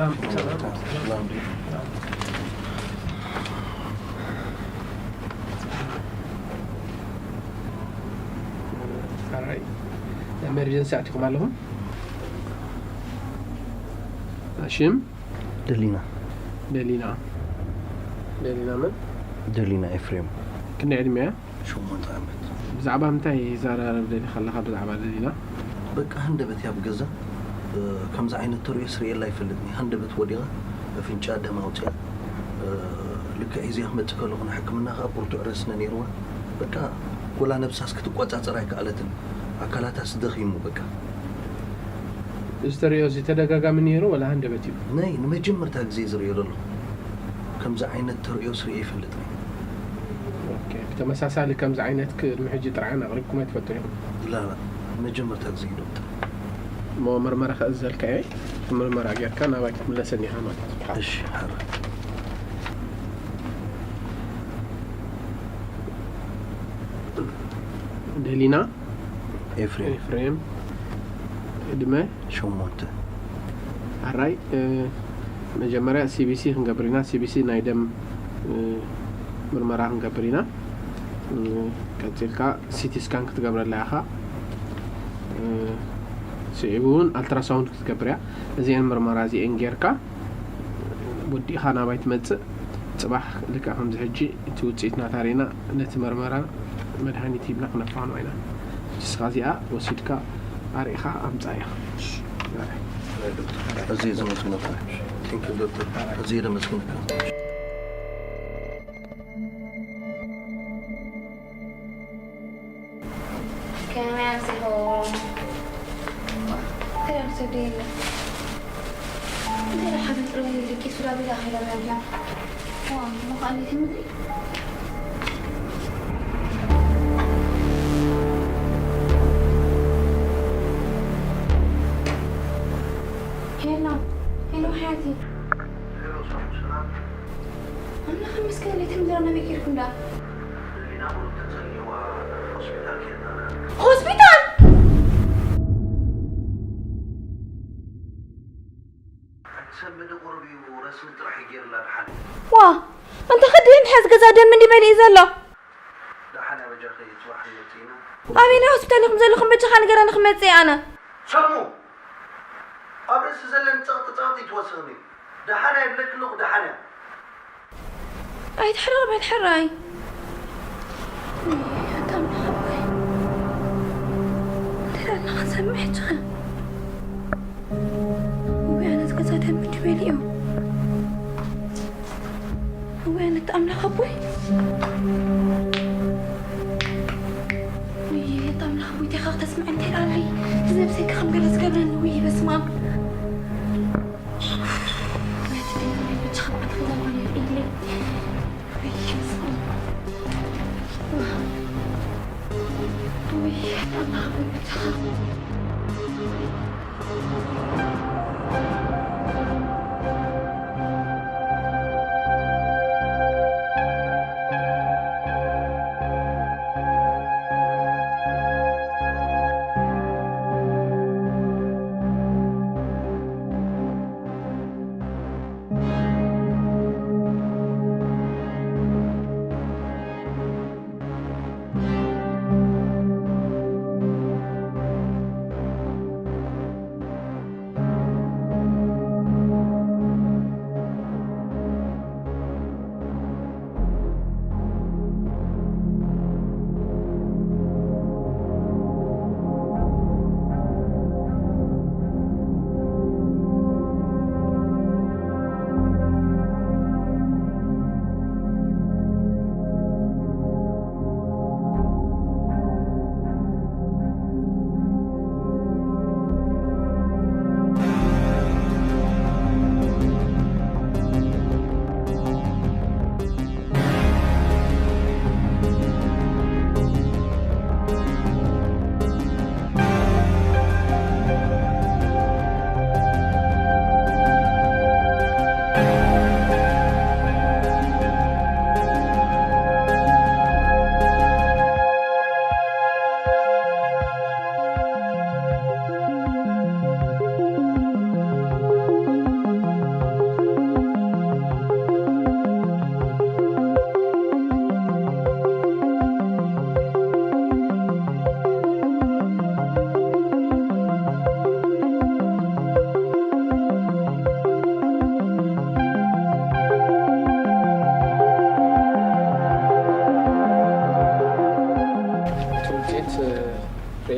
ሰላም፣ ሰላም። ሰላም። ኣራይ፣ ኤመርጀንሲ ኣቲኹም ኣለኹም? ሽም? ደሊና። ደሊና። ደሊና መን? ደሊና ኤፍሬም። ክንደይ ዕድመ እያ? ሸሞንተ ዓመት። ብዛዕባ ምንታይ ይዛረብ ደሊኻ ኣለኻ ብዛዕባ ደሊና? በቃ ሃንደበት እያ ኣብ ገዛ። እ፣ ከምዚ ዓይነት ተርእዮ ስርእየላ ኣይፈልጥን እየ። ሃንደበት ወዲቓ፣ ኣፍንጫ ደም ኣውፅያ። እ፣ ልክዕ ሒዘያ ክመፅእ ከለኹ ንሕክምና ከዓ ብርቱዕ ረስኒ ነይርዋ። በቃ ወላ ነብሳስ ክትቆፃፀር ኣይከኣለትን። ኣካላታስ ደኺሙ በቃ። እዚ ተርእዮ እዚ ተደጋጋሚ ነይሩ ወላ ሃንደበት እዩ? ናይ ንመጀመርታ ግዜ ዝርእዮ ዘለኹ። ከምዚ ዓይነት ተርእዮ ስርእየ ይፈልጥን እየ። ኦኬ፣ ብተመሳሳሊ ከምዚ ዓይነት ቅድሚ ሕጂ ጥርዓን ኣቕሪብኩም ኣይትፈልጡን ኢኹም? ላላ፣ መጀመርታ ግዜ እዩ ዶክተር። እሞ መርመራ ከእዘልካ እየ። እቲ መርመራ ጌርካ ናባይ ክትምለሰኒ ኢኻ ማለት እዩ። እሺ፣ ሓራ። ደሊና ኤፍሬም። ኤፍሬም። ዕድመ? ሸሞንተ። ኣራይ፣ እ፣ መጀመርያ ሲቢሲ ክንገብር ኢና። ሲቢሲ ናይ ደም፣ እ፣ ምርመራ ክንገብር ኢና። እ፣ ቀጺልካ ሲቲ ስካን ክትገብረላ ኢኻ። እ፣ ስዒቡ እውን ኣልትራሳውንድ ክትገብር እያ። እዚአን ምርመራ እዚአን ጌርካ ወዲእኻ ናባይ ትመጽእ። ጽባሕ ልክዕ ከምዚ ሕጂ እቲ ውጽኢት ናታ ርኢና ነቲ መርመራ መድሃኒት ሂብና ክነፋንዋ ኢና። ንስኻ እዚኣ ወሲድካ ኣርኢኻ ኣምጻእ ኢኻ። ኣዝየ ዘመስግነካ። Thank you ዶክተር። ኣዝየ ዘመስግነካ። ከመይ ኣምሲኹም? እንታይ ደኣ ክትወደይ የለ? እንታይ ደኣ ሓደ ጥራይ ኢልኪ ሱዳቤላ ከይዳ መርጃ? ዋ፣ መኻሊት ምድሪ። ሄሎ፣ ሄሎ ሓያቲ። ኣምላኽ ይመስገን፣ ለይቲ ምድራ ናበይ ኬድኩም ደኣ? ሆስፒታል? ዋ፣ እንተ ኸዲ እንድሕያስ ገዛ ደም እንዲ መሊኡ ዘሎ። ኣበየናይ ሆስፒታል ኢኹም ዘለኹም? በጃኻ ንገረኒ ክመጽእ እየ ኣነ። ሰሙ፣ ኣብ ርእሲ ዘለኒ ጸቕጢ ጸቕጢ ትወስኽኒ። ደሓን እያ ይብለኪ ኣለኹ፣ ደሓን እያ። ኣይትሕረቕ በል ሕራይ። ኣታ ኣምላኽ ኣቦይ። እንታይ ደኣ ኣለኻ ሰምዕ ሕጂ ኸ? እውይ፣ ኣነ ዝገዛ ደም እንዲ መሊኡ። እውይ፣ ኣነ ኣታ ኣምላኽ ኣቦይ። ውይ፣ ኣታ ኣምላኽ ኣቦይ፣ እንታይ ኸ ክተስምዐኒ እንታይ ደኣ ኣለይ? እዚ ነብሰይ ከ ከም ገለ ዝገብረኒ፣ ውይ፣ በስመ ኣብ።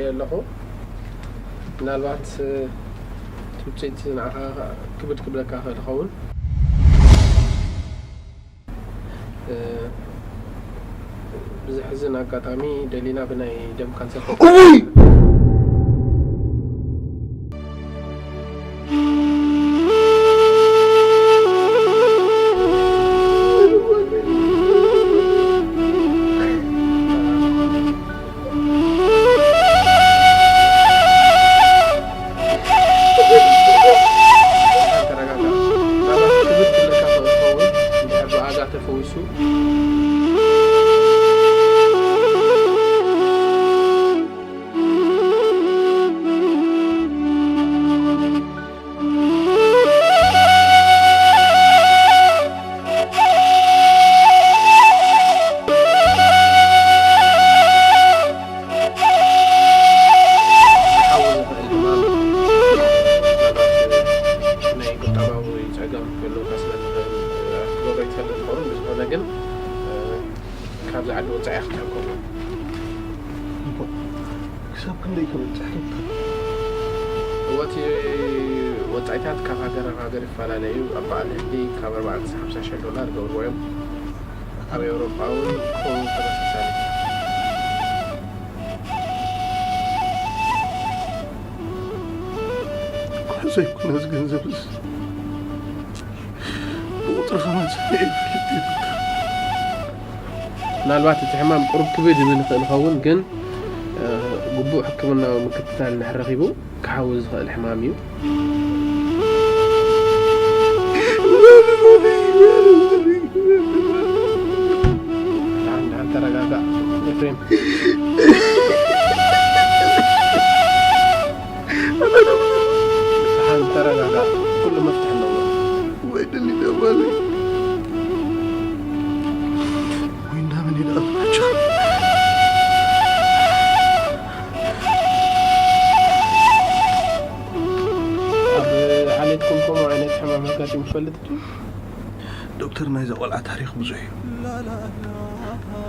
ኣለኹ። ምናልባት እቲ ውፅኢት ንዓኻ ክብድ ክብለካ ይኽእል ይኸውን። ብዘሕዝን ኣጋጣሚ ደሊና ብናይ ደም ካንሰር። ካብዚ ዓዲ ወፃኢ ክትሕከሙ። ክሳብ ክንደይ ከበፅሕ? እወ፣ እቲ ወፃኢታት ካብ ሃገር ናብ ሃገር ይፈላለ እዩ። ኣብ በዓል ህንዲ ካብ ኣርባዕተ ሓምሳ ሽሕ ዶላር ገብርዎ እዮም። ኣብ ኤውሮጳ እውን ከምኡ ተመሳሳሊ። ዘይኮነስ ገንዘብስ ብቑፅሪ ከማን ሰሚዐ ይፈልጥ እዩ። ምናልባት እቲ ሕማም ቁሩብ ክብድ ይብል ይኽእል ይኸውን፣ ግን ግቡእ ሕክምናዊ ምክትታል እንድሕር ረኺቡ ክሓዊ ዝኽእል ሕማም እዩ። ደሓን ደሓን ተረጋጋእ ኤፍሬም። ደሓን ተረጋጋእ፣ ኩሉ መፍትሒ ኣለዎ። ወይ ደሊና ማለት ወይ እንዳመን ኢለ ኣጥፋቸው። ኣብ ዓሌትኩም ከምኡ ዓይነት ሕማም ኣጋጢሙ ይፈልጥ ድዩ? ዶክተር፣ ናይዛ ቆልዓ ታሪኽ ብዙሕ እዩ።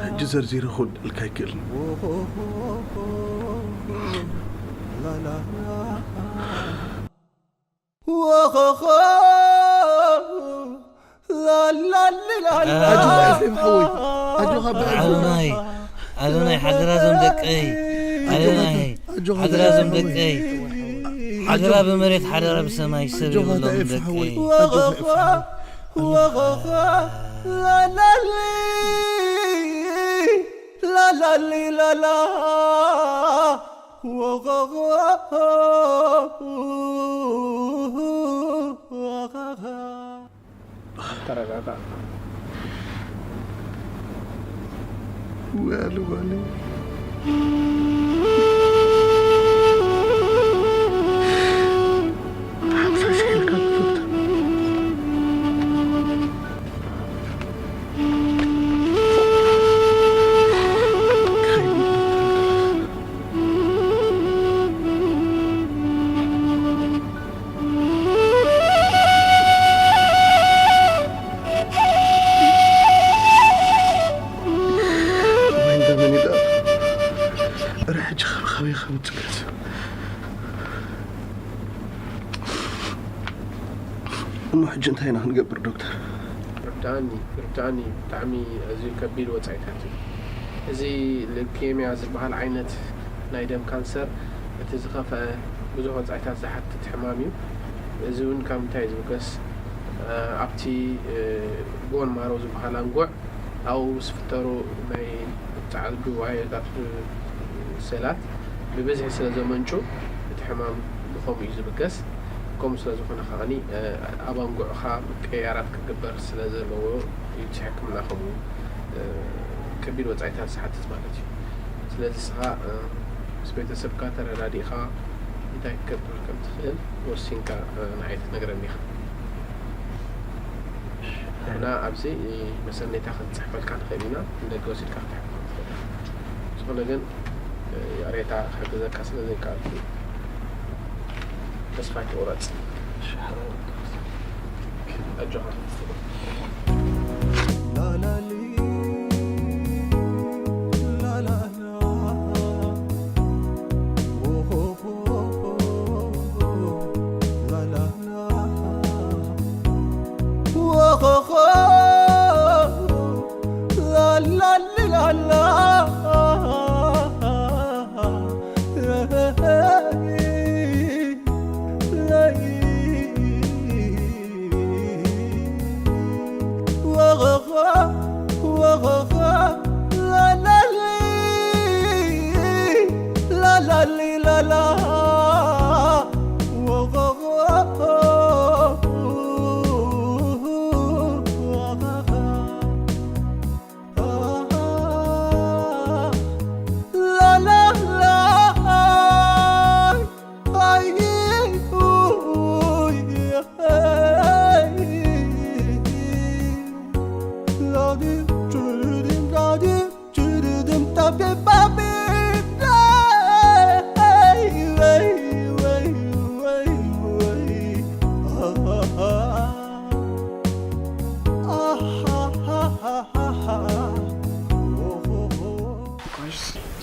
ሕጂ ዘርዚረ ክወድኣልካ ኣይክእልን። ኣጆኻ ኤፍሬም ሓወይ፣ ኣጆኻ ኣባ ኤፍሬም። ኣዶናይ፣ ኣዶናይ፣ ሓደራ ዞም ደቀይ። ኣዶናይ፣ ኣጆኻ ሓደራ ዞም ደቀይ። ሓደራ ብመሬት፣ ሓደራ ብሰማይ፣ ሰብ የብሎም ደቀይ። ኣጆኻ ኤፍሬም። ላላሊ ላላ ተረጋጋ። ወይ ኣለ ጓለይ። ሓምሳ ሺሕ ኢልካ ክፍታ። እሞ ሕጂ እንታይ ኢና ክንገብር ዶክተር? ርድኣኒ፣ ርድኣኒ፣ ብጣዕሚ ኣዝዩ ከቢድ ወጻኢታት እዩ። እዚ ሉኬምያ ዝበሃል ዓይነት ናይ ደም ካንሰር እቲ ዝኸፍአ ብዙሕ ወጻኢታት ዝሓትት ሕማም እዩ። እዚ እውን ካብ ምንታይ እዩ ዝብገስ? እ፣ ኣብቲ፣ እ፣ ቦን ማሮ ዝበሃል ኣንጉዕ ኣብኡ ዝፍጠሩ ናይ ጻዕዱ ዋዮታት፣ እ፣ ሴላት ብብዝሒ ስለ ዘመንጩ እቲ ሕማም ብኸምኡ እዩ ዝብገስ። ከምኡ ስለ ዝኾነ ከዓኒ፣ እ፣ ኣብ ኣንጉዕኻ ምቅይያራት ክግበር ስለ ዘለዎ እዩ እቲ ሕክምና ከምኡ፣ እ፣ ከቢድ ወጻኢታት ዝሓትት ማለት እዩ። ስለዚ ንስኻ፣ እ፣ ምስ ቤተሰብካ ተረዳዲእኻ እንታይ ክትገብር ከም ትኽእል ወሲንካ፣ እ፣ ንዓይ ክትነግረኒ ኢኻ። ንሕና ኣብዚ መሰነይታ ክንጽሕፈልካ ንኽእል ኢና፣ ንደገ ወሲድካ ክትሕክም ትኽእል ኢኻ። ዝኾነ ግን፣ እ፣ ይቕሬታ ክሕግዘካ ስለ ዘይከኣልኩ ተስፋ ኣይትቑረጽ። ኣጆኻ። ላላሊ፣ ላላላ፣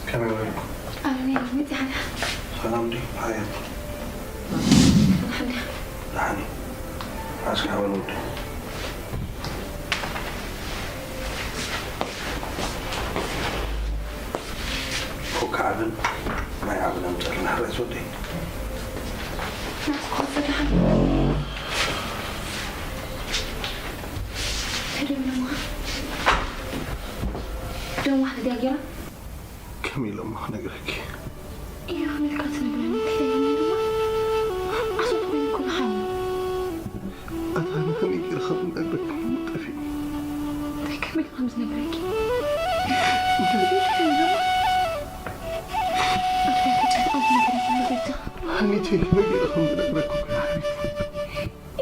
ከመይ ውዒልኩም? ኣሜን፣ መጽሓና። ሰላም ድዩ? ሓየት። ደሓን ድያ? ደሓን እዩ። ኣስካ በል ወዲ። ኮካ ዓብን ማይ ዓብን ኣምፅእልና፣ ሕራይ ወደይ። ናትኮ ደሓን። ተደምነማ። ደማ ተጋጊራ? ከመይ ኢሎማ ክነግረኪ? ኢሉ ክብልካ ትነግረኒ እንታይ ደኣ ኢሉ ድማ? ዓሶ ተኾይኑ እኮ ደሓን እዩ። ኣታ ኣነ ከመይ ገይረ ከም ዝነግረኪ ጠፊኡ። እንታይ ከመይ ኢሉ ከም ዝነግረኪ? እንታይ ኢሉ ድማ? ኣታ ተጨንቆ ዝነግረኒ በጃ። ሃኒተይ ከመይ ገይረ ከም ዝነግረኪ እኮ ሓቢቢ።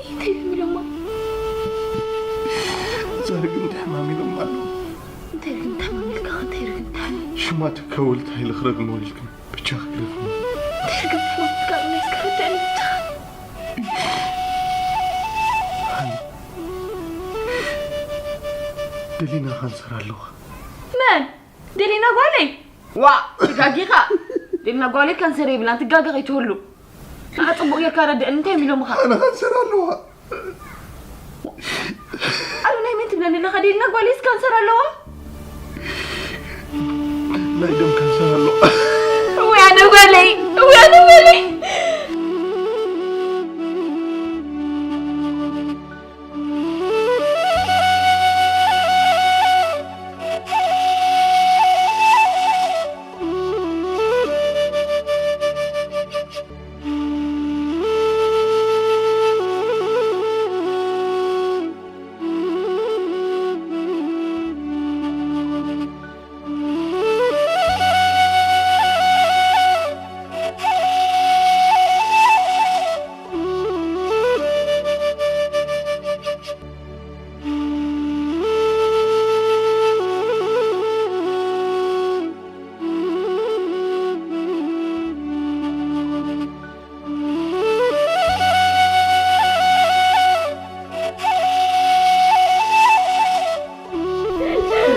እንታይ ኢሎም ኢሎማ? እዛ ርግምቲ ሕማም ኢሎም ኣለዉ። እንታይ ርግምቲ ሕማም ኢልካ? እንታይ ርግምቲ ሕማም? ሽማ ትከውል እንታይ ኢለ ክረግሞ ኢልክን ብቻ ክግረፍኒ። እንታይ ርግምቲ ሕማም ኢልካ? ናይ እስከ ረድእኒ ብቻ። ሃኒ፣ ደሊና ካንሰር ኣለዋ። መን? ደሊና ጓለይ? ዋ፣ ተጋጊኻ። ደሊና ጓለይ ካንሰር የብላን፣ ትጋገ ከይትህሉ። ንዓ ጽቡቕ ጌርካ ረድእኒ፣ እንታይ እዮም ኢሎምኻ? ኣነ ካንሰር ኣለዋ። ኣሉ ናይ መን ትብለኒ ኣለኻ? ደሊና ጓለይስ ካንሰር ኣለዋ? ናይ ደም ካንሰር ኣለዋ። እውይ ኣነ ጓለይ፣ እውይ ኣነ ጓለይ።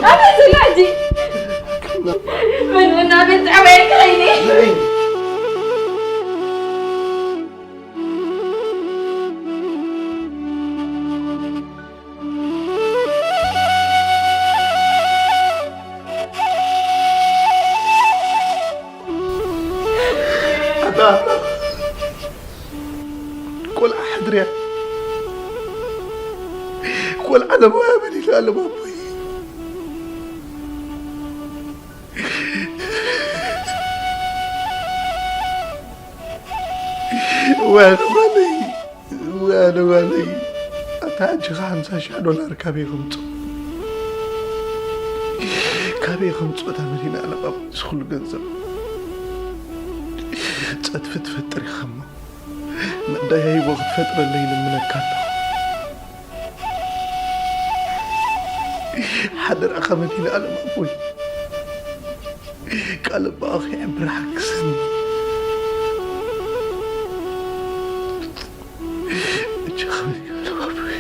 ኣበይ ስላጂ? ምን ምና ቤት ጣቢያ ይከይኒ? ኣታ ቆልዓ ሓድርያ፣ ቆልዓ ለማውያ በሊላ ለማቦይ። ወያነ ጓለይ፣ ወያነ ጓለይ፣ ኣታ ኣጆኻ ሓምሳ ሺሕ ዶላር ካበይ ከምጽኦ? ካበይ ከምጽኦ እታ መዲና ኣለቓ እዚ ኩሉ ገንዘብ? ጸድፊ ትፈጥር ኢኻ እሞ መዳያይቦ ክትፈጥረለይ ይልምነካ ኣለኹ። ሓደራኻ መዲና ኣለም ኣቦይ፣ ቃል ኣቦኻ ከይዕብር ሓግዘኒ። እጃኻ መዲና ኣለም ኣቦይ።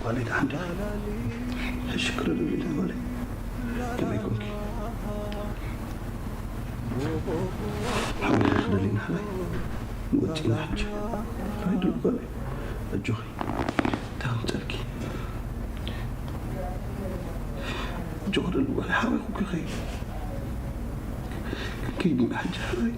ጓለይ ደሓን ዲኺ? ሕሽክር ዶ ኢለ ጓለይ። ከመይ ኮንኪ? ሓወይ ክደሊና ሓላይ። ወፂና ሕጂ። ሓላይ ድሉ ጓለይ። ኣጆኺ። እንታይ ከምፀልኪ? ኣጆኺ ድሉ ጓለይ። ሓወይ ኩኪ ኸይ። ክንከይድ ኢና ሕጂ ሓላይ።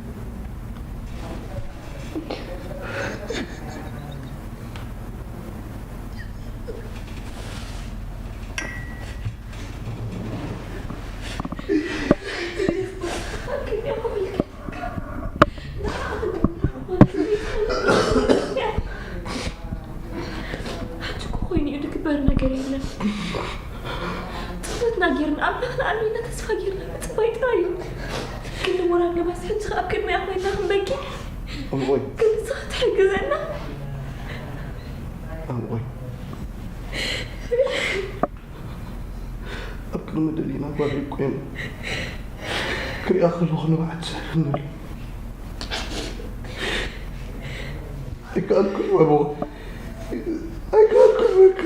ሕጂ እኮ ኮይኑ እዩ፣ ዝግበር ነገር የለን። ጸሎትና ጌርና፣ ኣምላኽና ኣሚንና፣ ተስፋ ጌርና ምጽባይ ጥራይ እዩ። ግን ንሞራል ለባስ ሕጂ ኣብ ቅድሚያ ኮይና ክንበኪ፣ ኣቦይ። ግን ንስኻ ትሕግዘና። ኣቦይ። ኣብ ቅድሚ ደሊና ጓል ይቆየም ክሪኣ ከለኹ ንባዕል ትስሕልኒ ኣሎ። ኣይከኣልኩን ኣቦ። ኣይከኣልኩን በቃ።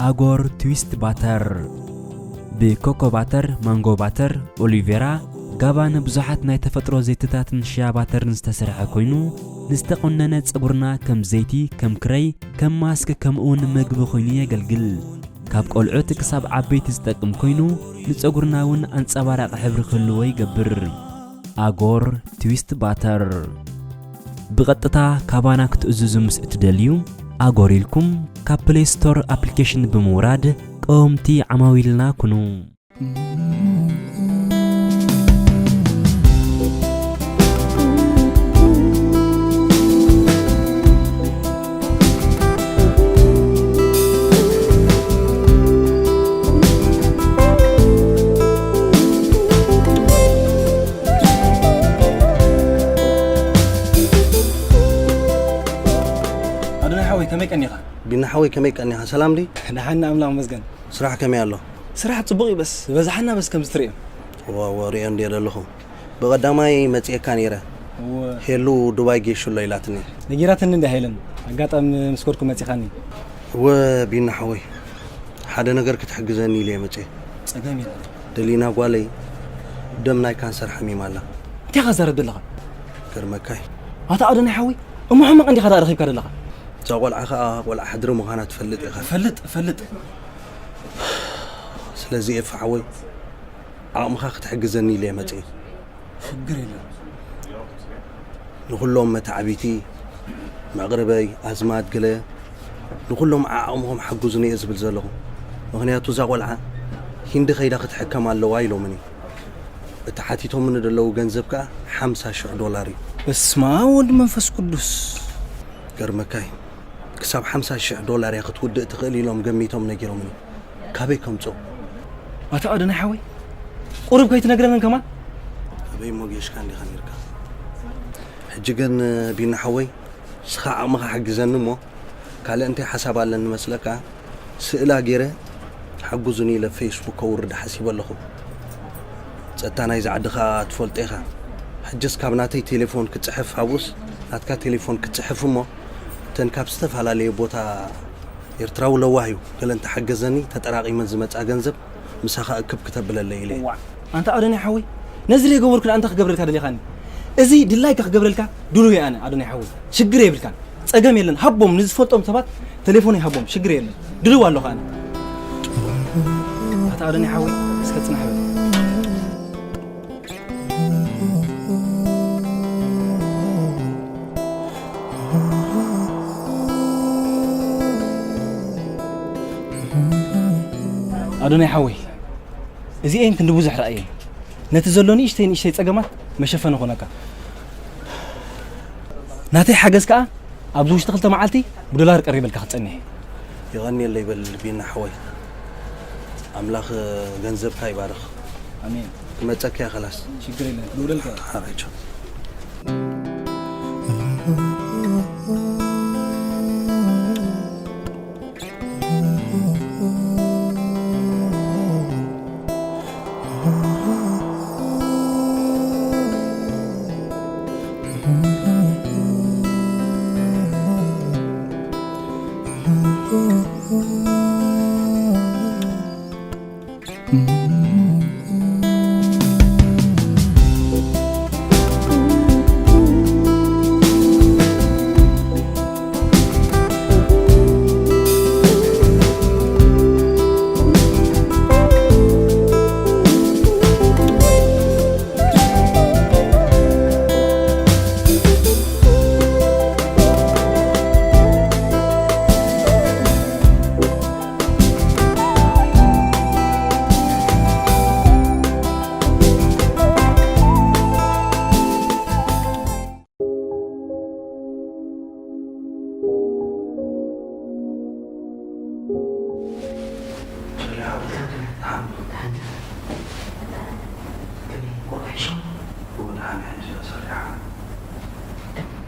ኣጎር ትዊስት ባተር ብኮኮ ባተር፣ ማንጎ ባተር፣ ኦሊቬራ፣ ጋባን ብዙሓት ናይ ተፈጥሮ ዘይትታትን ሽያ ባተርን ዝተሰርሐ ኮይኑ፣ ንዝተቆነነ ጸጉርና ከም ዘይቲ፣ ከም ክረይ፣ ከም ማስክ፣ ከምኡውን መግቢ ኮይኑ የገልግል። ካብ ቆልዑት ክሳብ ዓበይቲ ዝጠቅም ኮይኑ፣ ንጸጉርና እውን ኣንጸባራቂ ሕብሪ ክህልዎ ይገብር። ኣጎር ትዊስት ባተር። ብቐጥታ ካባና ክትእዝዙ ምስ እትደልዩ፣ ኣጎር ኢልኩም ካብ ፕሌይ ስቶር ኣፕሊኬሽን ብምውራድ ቀወምቲ ዓማዊልና ኩኑ። ኣዶናይ ሓወይ፣ ከመይ ቀኒኻ? ቢና ሓወይ፣ ከመይ ቀኒኻ? ሰላም ድዩ? ደሓን፣ ኣምላኽ ይመስገን። ስራሕ ከመይ ኣሎ? ስራሕ ጽቡቕ እዩ፣ በስ ዝበዝሓና በስ ከምዚ ትርእዮ። እወ፣ እወ፣ ርእዮ እንድየ ዘለኹ። ብቐዳማይ መጺኤካ ነይረ። እወ። ሄሉ ዱባይ ጌሹ ኣሎ ኢላትኒ። ነጊራትኒ እንዳ ሄለን። ኣጋጣሚ ምስ ከድኩ መጺኻኒ። እወ፣ ቢና ሓወይ፣ ሓደ ነገር ክትሕግዘኒ ኢለ እየ መጺኤ። ጸገም የለን። ደሊና ጓለይ ደም ናይ ካንሰር ሓሚማ ኣላ። እንታይ ኢኻ ትዛረብ ዘለኻ? ገርመካይ። ኣታ ኣዶናይ ሓወይ፣ እሞ ሕማቕ እንዲኻ ደኣ ረኺብካ ዘለኻ? እዛ ቆልዓ ኸኣ ቆልዓ ሕድሪ ምዃና ትፈልጥ ኢኻ። እፈልጥ፣ እፈልጥ። ስለዚ ኤፋ ሓወይ፣ ዓቕምኻ ክትሕግዘኒ ኢለ እየ መጺኤ። ሽግር የለን። ንኹሎም መታዕቢቲ፣ መቕርበይ፣ ኣዝማድ፣ ገለ ንኹሎም ዓዓቕምኹም ሓግዙኒ እየ ዝብል ዘለኹ። ምኽንያቱ እዛ ቆልዓ ሂንዲ ከይዳ ክትሕከም ኣለዋ ኢሎምኒ። እቲ ሓቲቶምኒ ዘለዉ ገንዘብ ከኣ ሓምሳ ሽሕ ዶላር እዩ። በስመ ኣብ ወወልድ ወመንፈስ ቅዱስ። ገርመካይ ክሳብ ሓምሳ ሽሕ ዶላር እያ ክትውድእ ትኽእል ኢሎም ገሚቶም ነጊሮምኒ። ካበይ ከምጾ? ኣታ ኣዶናይ ሓወይ፣ ቁሩብ ከይትነግረንን ከማን? ኣበይ እሞ ጌሽካ እንዲኻ ነርካ። ሕጂ ግን ቢና ሓወይ፣ ንስኻ ዓቕምኻ ሓግዘኒ እሞ፣ ካልእ እንታይ ሓሳብ ኣለኒ መስለካ? ስእላ ገይረ ሓጉዙኒ ኢለ ፌስቡክ ከውርድ ሓሲበ ኣለኹ። ጸጥታ ናይዚ ዓዲ ከኣ ትፈልጦ ኢኻ። ሕጅስ ካብ ናተይ ቴሌፎን ክጽሕፍ ሃቡስ ናትካ ቴሌፎን ክጽሕፍ እሞ፣ እተን ካብ ዝተፈላለየ ቦታ ኤርትራዊ ለዋህ እዩ፣ ገለ እንተሓገዘኒ ተጠራቒመን ዝመጻ ገንዘብ ምሳኻ እክብ ክተብለለይ ኢለ እየ። ዋዕ፣ ኣንታ ኣዶናይ ሓወይ፣ ነዚ ዘይገበርኩ ደኣ እንታይ ክገብረልካ ደሊኻኒ? እዚ ድላይካ ክገብረልካ ድሉው እየ ኣነ ኣዶናይ ሓወይ። ሽግር የብልካን። ጸገም የለን። ሃቦም ንዝፈልጦም ሰባት ቴሌፎን ይሃቦም። ሽግር የለን። ድሉው ኣለኹ ኣነ። ኣታ ኣዶናይ ሓወይ፣ እስከ ጽናሕ በል። ኣዶናይ ሓወይ፣ እዚኤን ክንዲ ብዙሕ ረኣየን። ነቲ ዘሎ ንእሽተይ ንእሽተይ ጸገማት መሸፈኒ ኮነካ። ናተይ ሓገዝ ከኣ ኣብዚ ውሽጢ ክልተ መዓልቲ ብዶላር ቀሪበልካ ክጸንሕ እየ። የቐንየለይ በል ቢና ሓወይ። ኣምላኽ ገንዘብካ ይባርኽ። ኣሜን። ክመጸካ እየ ኸላስ። ሽግር የለን፣ ክድውለልካ እየ። ሓራይ ቻው።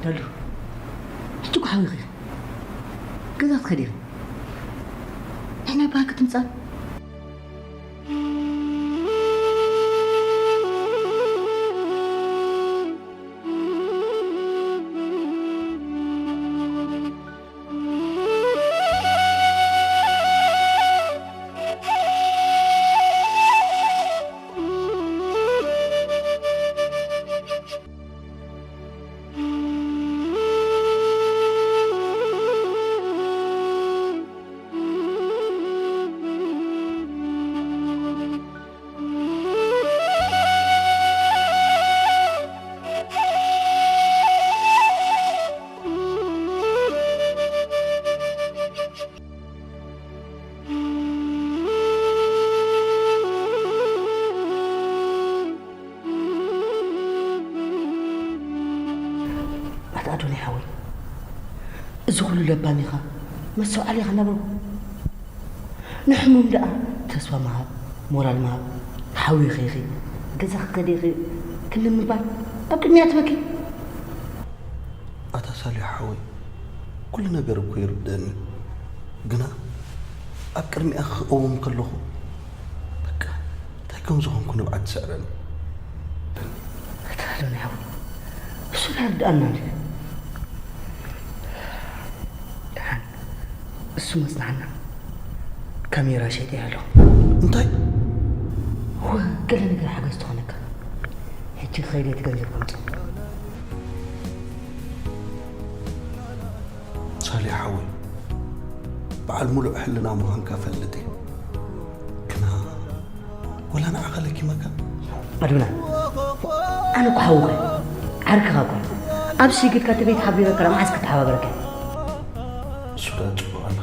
ደሉ፣ ሕጂ እኮ ሓዊኺ ገዛ ክትከዲ ኢኺ። ንሕና ይበሃል ክትምጻእ። ኣታ ኣዶናይ ሓወይ፣ እዚ ኩሉ ለባም ኢኻ፣ መስተውዓሊ ኢኻ እናበልኩ፣ ንሕሙም ደኣ ተስፋ ምሃብ፣ ሞራል ምሃብ፣ ሓዊኺ ኢኺ፣ ገዛ ክትከዲ ኢኺ ክንዲ ምባል ኣብ ቅድሚያ ትበኪ። ኣታ ሳልሕ ሓወይ፣ ኩሉ ነገር እኮ ይርድኣኒ፣ ግና ኣብ ቅድሚኣ ክቐውም ከለኹ፣ በቃ፣ እንታይ ከም ዝኾንኩ ንብዓት ትስዕረኒ። ኣታ ኣዶናይ ሓወይ፣ እሱ ዶ ይርድኣና እንድዩ? ደሓን፣ እሱ መጽናዕና። ካሜራ ሸይጠ ኣለኹ። እንታይ? ወ-፣ ገለ ነገር ሓገዝ ትኾነካ። ሕጂ ከይደ እቲ ገንዘብ ከምጽእ። ሳሌሕ ሓወይ፣ በዓል ሙሉእ ሕልና ምዃንካ እፈልጥ እየ። ግና ወላ ንዓኻ ለኪመካ? ኣዶናይ፣ ኣነ እኮ ሓውኻ እየ፣ ዓርክኻ እኮ እየ። ኣብዚ ሸይድካ ተበይ ተሓቢረካ፣ መዓስ ክተሓባበረካ እየ? እሱ ደኣ ጽቡቕ ኣሎ።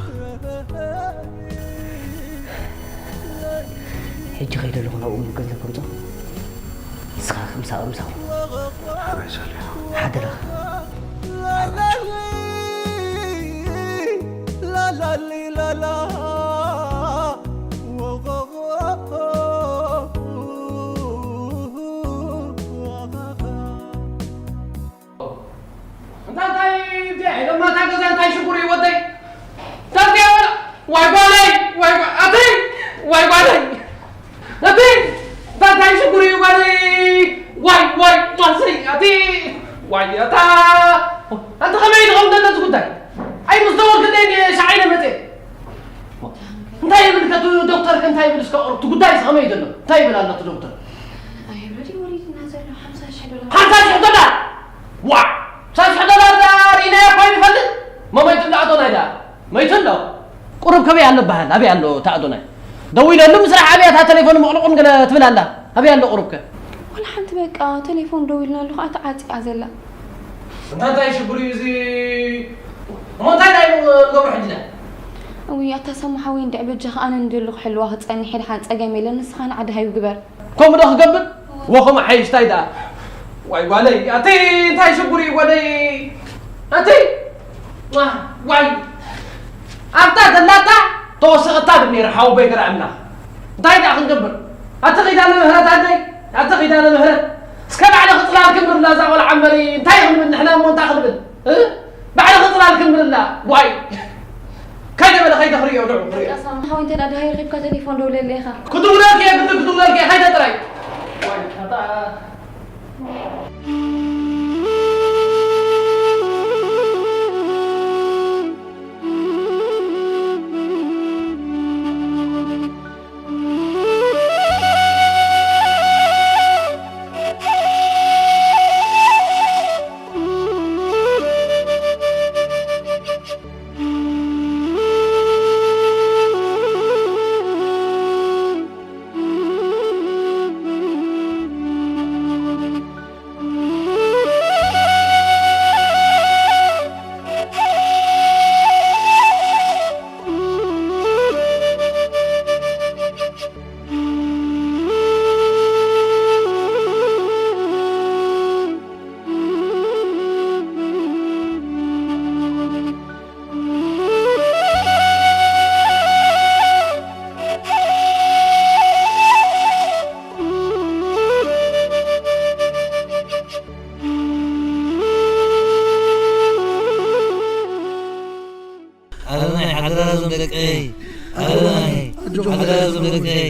ሕጂ ከይደ ኣለኹ ናብኡ ገንዘብ ከምጾ። ንስኻ ከምሳቕ ምሳኹ። ሓራይ ሰሊኹ። ሓደራኻ። እንታይ እንታይ እንታይ ለማታ ገዛ እንታይ ሽጉር እዩ ወደይ? እንታይ እንታይ ወላ ዋይ ጓለይ ዋይ ጓ- ኣተይ ዋይ ጓለይ ኣተይ እንታይ እንታይ ሽጉር እዩ ጓለይ ዋይ ዋይ ዋሰይ ኣቲ ዋይ ኣታ ኣንተ ከመይ ኢልኩም ደለት ጉዳይ ኣይ ምስ ደወልክለይ ሻዓይ ለመጤ እንታይ ይብል ከቱ ዶክተር ከ እንታይ ይብል እስከ ኦርቱ ጉዳይ እስከ ከመይ ዘሎ እንታይ ይብል ኣሎ እቲ ዶክተር ኣይብረዲ ወሪድና ዘሎ ሓምሳ ሽሕ ዶላር ሓምሳ ሽሕ ዶላር ዋ ሓምሳ ሽሕ ዶላር ዳ ሪና ኮይኑ ይፈልጥ መመይቱ እንዳ ኣዶናይ ዳ መይቱ ኣሎ ቁሩብ ከበይ ኣሎ በሃል ኣበይ ኣሎ እቲ ኣዶናይ ደዊለሉ ምስራሕ ኣበይ እታ ቴሌፎን መቕልቑን ገለ ትብል ኣላ ኣበይ ኣሎ ቁሩብ ከ ወላ ሓንቲ በቃ ቴሌፎን ደዊልና ኣለኹ ኣታ ዓፂኣ ዘላ እንታ እንታይ ሽጉር እዩ እዚ እሞ እንታይ ናይ ንገብሮ ሕጂ እውይ ኣታ ሰሙ ሓወይ እንድዒ በጃኻ ኣነ እንድሉ ክሕልዋ ክጸንሕ ድሓን ጸገም የለን ንስኻ ንዓዲ ሃዩ ግበር ከምኡ ዶ ክገብር ወኸም ሓይሽ እንታይ ደኣ ዋይ ጓለይ ኣቲ እንታይ ሽጉር እዩ ጓለይ ኣቲ ዋይ ኣብታ ዘላታ ተወሰኸታ ብል ነይረ ሓወቦይ ገረ ኣምላኽ እንታይ ደኣ ክንገብር ኣቲ ኺዳነ ምህረት ኣደይ ኣቲ ኺዳነ ምህረት እስከ ባዕልኺ ጽላል ክንብርላ እዛ ቆልዓ እምበሪ እንታይ ክንብል ንሕና እሞ እንታይ ክንብል እ? ባዕልኺ ጽላል ክንብርላ ዋይ ከይደ በለ ከይደ ክርእዮ ንዑ ክርእዮ ሓወይ እንተ ደኣ ደሃይ ረኺብካ ቴሌፎን ደውለለይ ኢኻ ክትውለልኪ እየ ግዲ ክትውለልኪ እየ ከይደ ጥራይ ዋይ ኣታ ኣረናይ ሓደራ ዞም ደቀይ ኣረናይ ሓደራ ዞም ደቀይ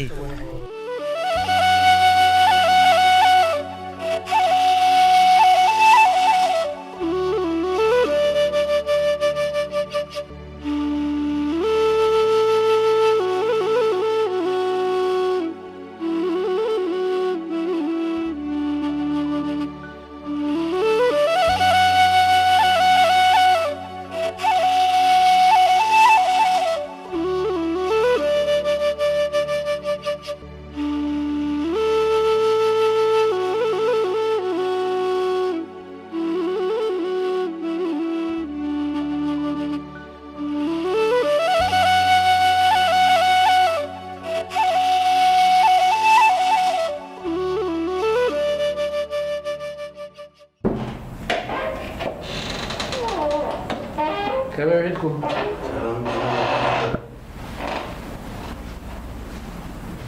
ከመይ ውዒልኩም?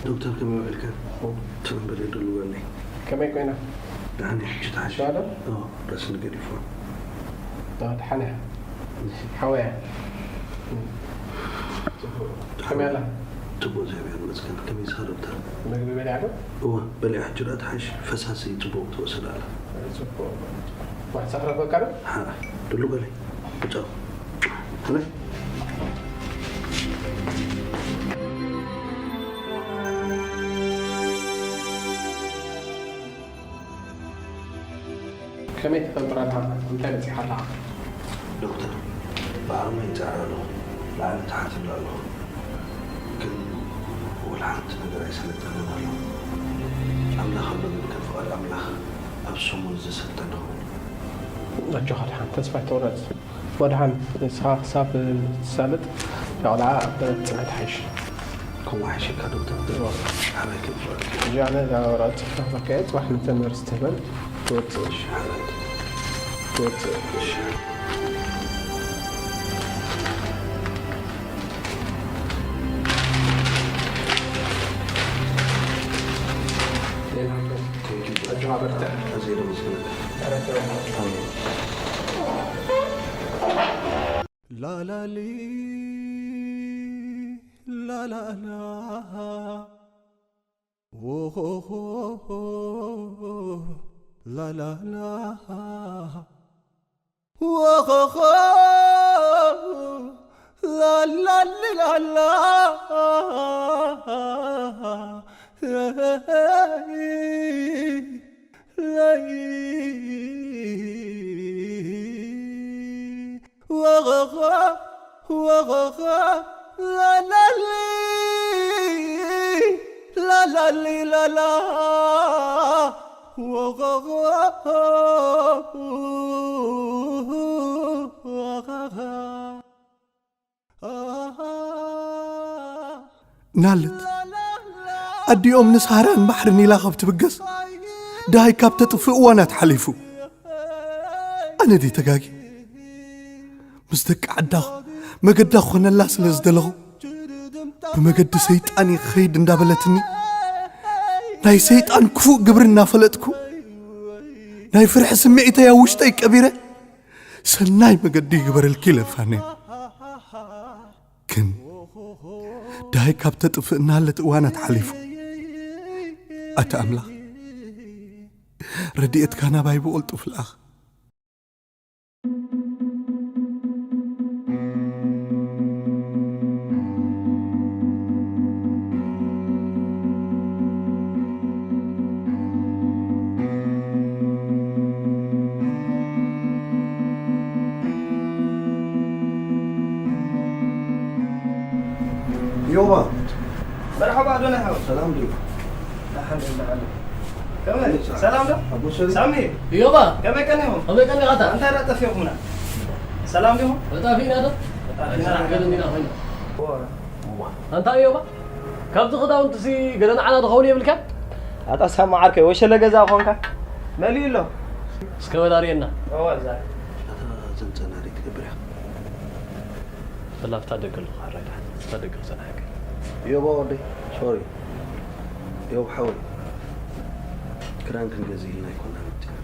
ዶክተር ከመይ ውዒልካ? ትንበል የድልወኒ። ከመይ ኮይና? ደሓን እየ፣ ሕጂ ተሓሽ። ሻለ? ኦ፣ ረስኒ ገዲፎ። ዳ ደሓን እያ። ሓወያ። ከመይ ኣላ? ጽቡቕ እግዚኣብሔር ይመስገን። ከመይ ስኻ ዶክተር? ምግቢ በሊዓ ዶ? እወ፣ በሊዓ ሕጂ ደኣ ተሓሽ። ፈሳሲ ጽቡቕ ትወስድ ኣላ። ጽቡቕ። ማሕሳ ክረኽበካ ዶ? ሓ፣ ድሉ በለይ። ብጫው። ኣነ? ከመይ ትጠንጥር ኣለኻ? እንታይ በጺሓ ኣለኻ? ዶክተር፣ ብዓቕመይ ይጽዕር ኣለኹ። ላዕልን ታሕትን ኣለኹ። ግን ወላ ሓንቲ ነገር ኣይሰለጠንን ኣሎ። ኣምላኽ ኣሎ ግን ከም ፍቓድ ኣምላኽ ኣብ ሰሙን ዝሰልጠን ይኸውን። ኣጆኻ ድሓን ተስፋ ኣይትቑረጽ። ወድሓን ንስኻ ክሳብ ትሳለጥ እታ ቆልዓ ኣብ ጽንዕቲ ሓይሽ። እኮ ዋሕሽካ ዶክተር ሓበይ ክብር እዚኣነ ዛወራ ጽሑፍ መካየት ዋሕን ተመርስ ትበል ትወጽእ ሓበይ ትወጽእ ኣጆኻ በርትዕ። ኣዝየ ደመስግነካ። ላላሊ ላላላ ዎሆሆ ላላላ ዎሆሆ ላላሊ ላላ ናለት ኣዲኦም ንሳህራን ባሕርን ኢላ ካብ ትብገስ ደሃይ ካብ ተጥፍእ እዋናት ሓሊፉ። ኣነ ድየ ተጋጊ? ምስ ደቂ ዓዳ መገዳ ክኾነላ ስለ ዝደለኹ ብመገዲ ሰይጣን እየ ክኸይድ እንዳበለትኒ ናይ ሰይጣን ክፉእ ግብሪ እናፈለጥኩ ናይ ፍርሒ ስምዒተይ ኣብ ውሽጠይ ቀቢረ ሰናይ መገዲ ይግበረልኪ ኢለ ፋኔ። ግን ደሃይ ካብ ተጥፍእ እናሃለት እዋናት ሓሊፉ። ኣታ ኣምላኽ ረድኤትካ ናባይ ብቕልጡፍ ልኣኽ። ዮባ መርሓባ ኣዶናይ ሓወይ። ሰላም ድዩ? ኣልሓምዱሊላህ ኣለ። ከመይ ሰላም ዶ? ኣቦ ሰሊም ሳሚ እዮባ ከመይ ቀኒኹም? ከመይ ቀኒኻ? እንታይ ደኣ ጠፊኹምና? ሰላም ዲኹም? ተጣፊእና ዶ? ተጣፊእና። ገለ እንዲና ኮይና። ኣንታ እዮባ ካብዚ ክዳውንትሲ ገለ ንዓና ዝኸውን የብልካ? ኣታ ሳማ ዓርከይ ወሸለ ገዛ ኾንካ መሊኡ ኣሎ። እስከ በል ኣርእየና። እዋ እዛ እታ ዘንጸናሪ ትገብር እያ። በላ ኣብታ ደገ ኣለኹ ሓራይ ድሓን ኣብታ ደገ ክጸንሓካ። ዮባ ወደይ ሶሪ ዮብ ሓወይ ክዳን ክንገዝእ ኢልና ኣይኮና መፅና።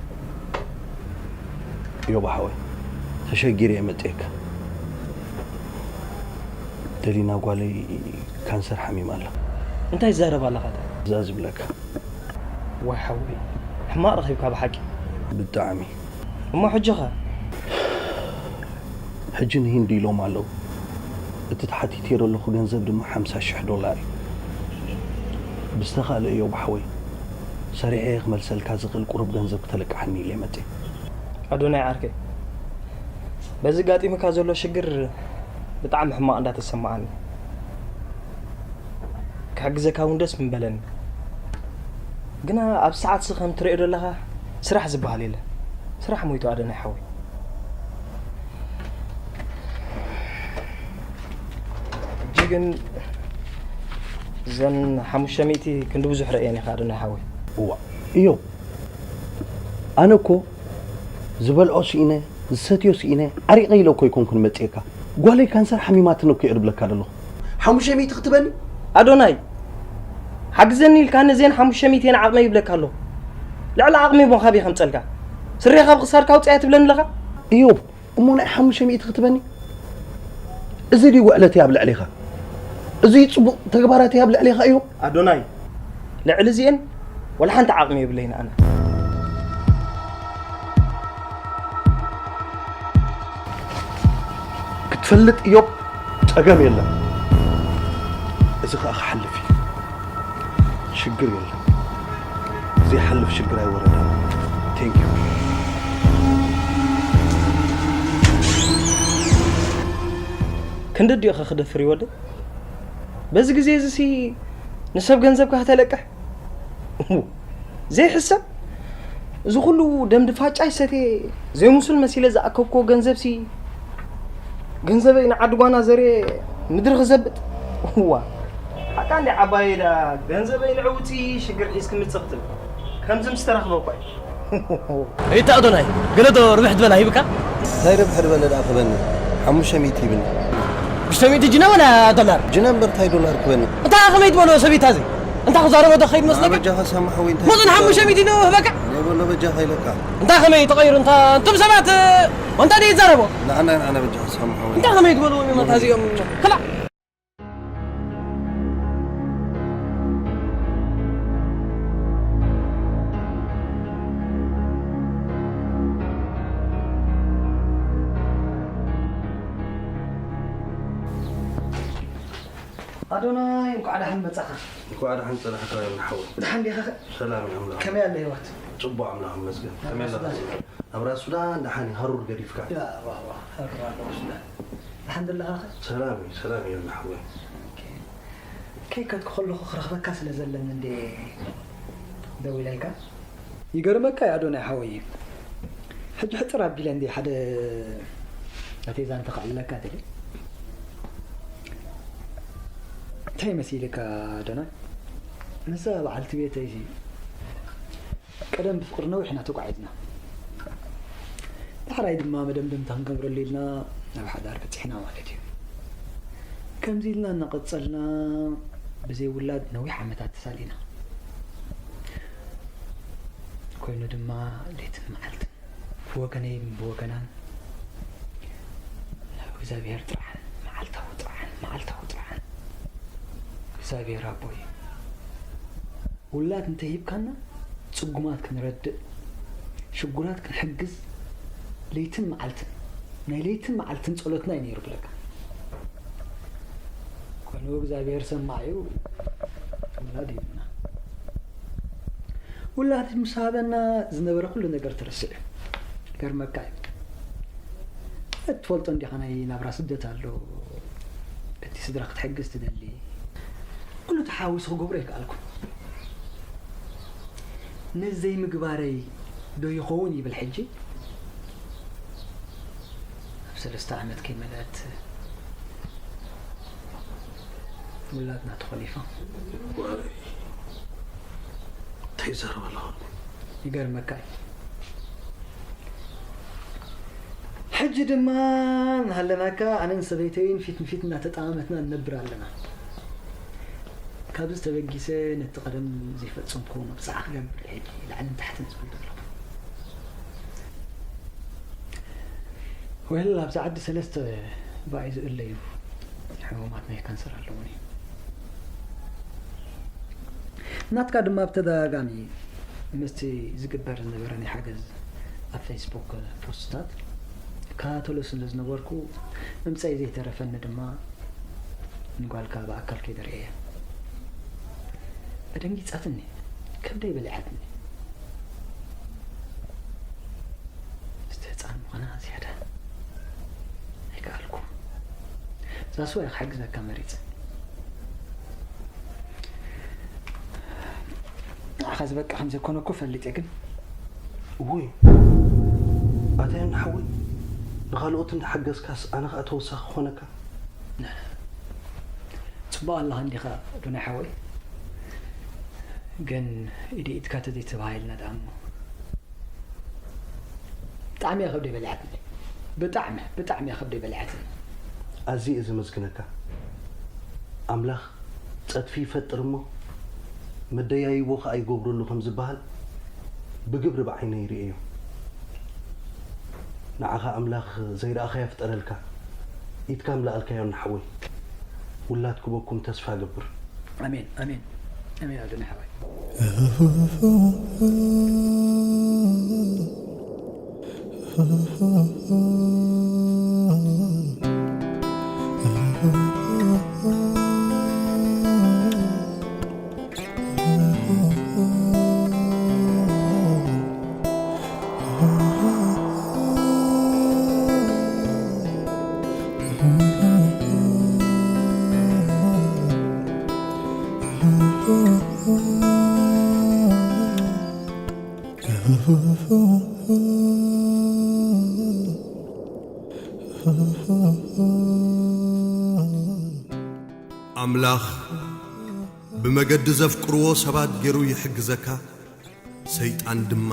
ዮብ ሓወይ ተሸጊረ እየ መፅየካ። ደሊና ጓለይ ካንሰር ሓሚማ ኣላ። እንታይ ትዛረብ ኣለኻ? እታ እዛ ዝብለካ ዋይ ሓወይ ሕማቕ ረኺብካ ብሓቂ። ብጣዕሚ እሞ ሕጂ ኸ? ሕጂ ንሂንዲ ኢሎም ኣለዉ። እቲ ተሓቲተዮ ዘለኹ ገንዘብ ድማ ሓምሳ ሽሕ ዶላር እዩ። ብዝተኻእለ እዮብ ሓወይ ሰሪሐ እየ ክመልሰልካ ዝኽእል ቁሩብ ገንዘብ ክተለቅሓኒ ኢለ መፅየ። ኣዶናይ ዓርከይ በዚ ጋጢሙካ ዘሎ ሽግር ብጣዕሚ ሕማቕ እንዳተሰማዓኒ ክሕግዘካ እውን ደስ ምበለኒ። ግና ኣብ ሰዓት ሲ ከም ትሪኦ ዘለኻ ስራሕ ዝበሃል የለ። ስራሕ ሞይቱ ኣደናይ ሓወይ። ሕጂ ግን እዘን ሓሙሽተ ሚእቲ ክንዲ ብዙሕ ረእየን ኢኻ ኣደናይ ሓወይ። እዋ እዮ ኣነ እኮ ዝበልዖ ስኢነ ዝሰትዮ ስኢነ ዓሪቐ ኢለ እኮ ኣይኮንኩን መፅየካ። ጓለይ ካንሰር ሓሚማትን እኮ እየ ድብለካ ዘለኹ። ሓሙሽተ ሚእቲ ክትበኒ? ኣዶናይ ሓግዘኒ ኢልካ ነዘን ሓሙሽተ ሚእቲ እየን ዓቕመይ ይብለካ ኣለኹ። ልዕሊ ዓቕመይ እሞ ካበይ ከምፀልካ? ስረይ ካብ ክሳድካ ኣውፅኣያ ትብለኒ ኣለኻ? እዮብ እሞ ናይ ሓሙሽተ ሚእቲ ክትበኒ? እዚ ድዩ ውዕለተይ ኣብ ልዕሌኻ? እዚ እዩ ፅቡቕ ተግባራተይ ኣብ ልዕሌኻ እዮብ? ኣዶናይ ልዕሊ እዚኤን ወላ ሓንቲ ዓቕሚ የብለይን ኣነ። ክትፈልጥ እዮብ ፀገም የለን። እዚ ከዓ ክሓልፍ እዩ። ሽግር የለን። ዘይሓልፍ ሽግር ኣይወረዳን። Thank you። ክንዲ ድዩ ከ ክደፍር ይወደይ? በዚ ግዜ እዚ ሲ ንሰብ ገንዘብካ ከተለቅሕ ዘይሕሰብ። እዚ ኩሉ ደም ድፋጫ ይሰትየ ዘይምሱል መሲለ ዝኣከብክዎ ገንዘብ ሲ ገንዘበይ ንዓዲ ጓና ዘርየ ምድሪ ክዘብጥ። እዋ ኣታ እንዲ ዓባየይ ደኣ ገንዘበይ ንዕውቲ ሽግር ሒዝክኒ ጽቕጥል። ከምዚ ምስ ተረኽበ እኳ እዩ። እታ ኣዶናይ፣ ገለ ዶ ርብሕ ዝበላ ሂብካ? እንታይ ርብሕ ዝበለ ደኣ ክበኒ? ሓሙሽተ ሚእቲ ይብኒ። ሽተ ሚእቲ ጅነ ወላ ዶላር? ጅነ እምበር እንታይ ዶላር ክበኒ? እታ ከመይ ትበሎ ሰበይታ እዚ? እንታ ክዛረቦ ዶ ኸይድ መስለካ? በጃኻ ሳማ ሓወይ እንታይ? መጠን ሓሙሽተ ሚእቲ ዶ ህበካ? ናይ በሎ በጃኻ ኢለካ። እንታ ከመይ ተቐይሩ እንታ እንቶም ሰባት እንታ ደይ ይዛረቦ? ንዓና ንዓና በጃኻ ሳማ ሓወይ። እንታ ከመይ ትበልዎም እዮም እንታ እዚኦም? ክላእ። ኣዶናይ እንኳዕ ደሓን መጻኻ። እንኳዕ ደሓን ጸናሕካ ዮም ሓወይ። ደሓን ዲኻ? ሰላም ዮም ኣምላኽ። ከመይ ኣለ ህይወት? ጽቡቕ ኣምላኽ ይመስገን። ከመይ ኣለኻ? ናብራ ሱዳን ደሓን እዩ ሃሩር ገዲፍካ። ያ ዋ ዋ ሃሩር ኣለኹ ሱዳን። ደሓን ዘለኻ ኸ? ሰላም እዩ ሰላም እዩ ሓወይ። ከይከድኩ ከለኹ ክረኽበካ ስለ ዘለኒ እንዴ ደዊለልካ። ይገርመካ እዩ ኣዶናይ ሓወይ። ሕጂ ሕጽር ኣቢለ እንዴ ሓደ ኣቴዛ እንተኸዕልለካ ደልየ። እንታይ መሲልካ ኣዶናይ? ምስዛ በዓልቲ ቤተይሲ ቀደም ብፍቕሪ ነዊሕ ኢና ተጓዒዝና። ዳሕራይ ድማ መደምደምታ ክንገብረሉ ኢልና ናብ ሓዳር በጺሕና ማለት እዩ። ከምዚ ኢልና እናቐጸልና ብዘይ ውላድ ነዊሕ ዓመታት ተሳሊና። ኮይኑ ድማ ለይትን መዓልትን ብወገነይን ብወገናን ናብ እግዚኣብሔር ጥርዓን፣ መዓልታዊ ጥርዓን፣ መዓልታዊ ጥርዓን። እግዚኣብሔር ኣቦይ ውላድ እንተሂብካና ጽጉማት ክንረድእ፣ ሽጉራት ክንሕግዝ ለይትን መዓልትን ናይ ለይትን መዓልትን ጸሎትና እዩ ነይሩ ብለካ። ኮይኑ እግዚኣብሔር ሰማዒ እዩ፣ ውላድ ሂቡና። ውላድ ምስ ሃበና ዝነበረ ኩሉ ነገር ተረሲዑ። ይገርመካ እዩ። እትፈልጦ እንዲኻ ናይ ናብራ ስደት ኣሎ። እቲ ስድራ ክትሕግዝ ትደሊ። ኩሉ ተሓዊሱ ክገብሮ ኣይከኣልኩን። ነዚ ዘይምግባረይ ዶ ይኸውን ይብል ሕጂ? ኣብ ሰለስተ ዓመት ከይመልአት ውላድና ተኾሊፋ። እንታይ ይዛረብ ኣለኹ? ይገርመካ እዩ። ሕጂ ድማ እናሃለናካ ኣነን ሰበይተይን ፊት ንፊት እናተጠማመትና ንነብር ኣለና። ካብዚ ተበጊሰ ነቲ ቀደም ዘይፈጸምኩዎ መብጽዓ ክገብር እየ ሕጂ ላዕልን ታሕትን ዝብል ዘለኹ። ወል ኣብዚ ዓዲ ሰለስተ ብኣይ ዝእለዩ ሕሙማት ናይ ካንሰር ኣለዉኒ። ናትካ ድማ ብተደጋጋሚ ምስቲ ዝግበር ዝነበረ ናይ ሓገዝ ኣብ ፌስቡክ ፖስትታት እከታተሎ ስለ ዝነበርኩ ምምጻይ ዘይተረፈኒ ድማ ንጓልካ ብኣካል ከይደ ርእየያ። ኣደንጊጻትኒ፣ ከብደይ በሊዓትኒ። ምስቲ ህጻን ምዃና ዝያዳ ኣይከኣልኩ። ዛስዋ እየ ክሕግዘካ መሪጸ። ንዓኻ ዝበቅዕ ከም ዘይኮነ እኮ ፈሊጠ ግን። እውይ ኣታ ዮኒ ሓወይ ንኻልኦት እንዳሓገዝካስ ኣነ ኸኣ ተወሳኺ ክኾነካ? ጽቡቕ ኣለኻ እንዲኻ ዱና ሓወይ። ግን ኢድ ኢድካ ተዘይተባሂልና ደኣ እሞ። ብጣዕሚ እያ ከብደይ በሊዓትኒ። ብጣዕሚ ብጣዕሚ እያ ከብደይ በሊዓትኒ። ኣዝየ እየ ዘመስግነካ። ኣምላኽ ጸድፊ ይፈጥር እሞ መደያይቦ ኸኣ ይገብረሉ ከም ዝበሃል ብግብሪ ብዓይነይ ርእየዮ። ንዓኻ ኣምላኽ ዘይረኣኻዮ ይፍጠረልካ። ኢድካ ምልኣልካዮ ንሓወይ። ውላድ ክበኩም ተስፋ እገብር። ኣሜን ኣሜን ኣሜን ኣዶናይ ሓወይ። ኣምላኽ ብመገዲ ዘፍቅርዎ ሰባት ገይሩ ይሕግዘካ፣ ሰይጣን ድማ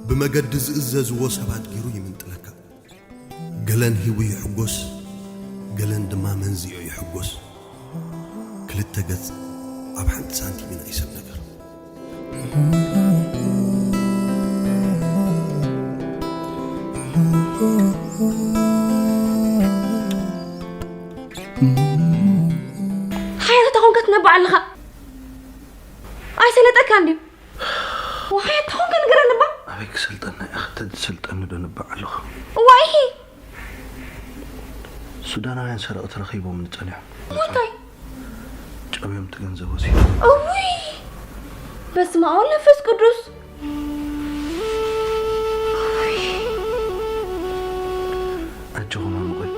ብመገዲ ዝእዘዝዎ ሰባት ገይሩ ይምንጥለካ። ገለን ሂቡ ይሕጎስ፣ ገለን ድማ መንዚዑ ይሕጎስ። ክልተ ገጽ ኣብ ሓንቲ ሳንቲም ኢና ይሰብ ነገር። ሓያት ተኾንካ ትነብዕ ኣለኻ። ኣይሰለጠካን ድዩ? ወሓያት ተኾንካ ንገረኒ እባ። ኣበይ ክሰልጠና እየ? ተዝሰልጠኒ ዶ ነብዕ ኣለኹ? እዋይ! ሱዳናውያን ሰረቕቲ ረኺቦም ንጸኒሖም። እንታይ? ጨውዮም እቲ ገንዘብ ወሲዶም። እውይ! በስመ ኣብ ወወልድ ወመንፈስ ቅዱስ። ኣጆኹም ኣሙቐይ።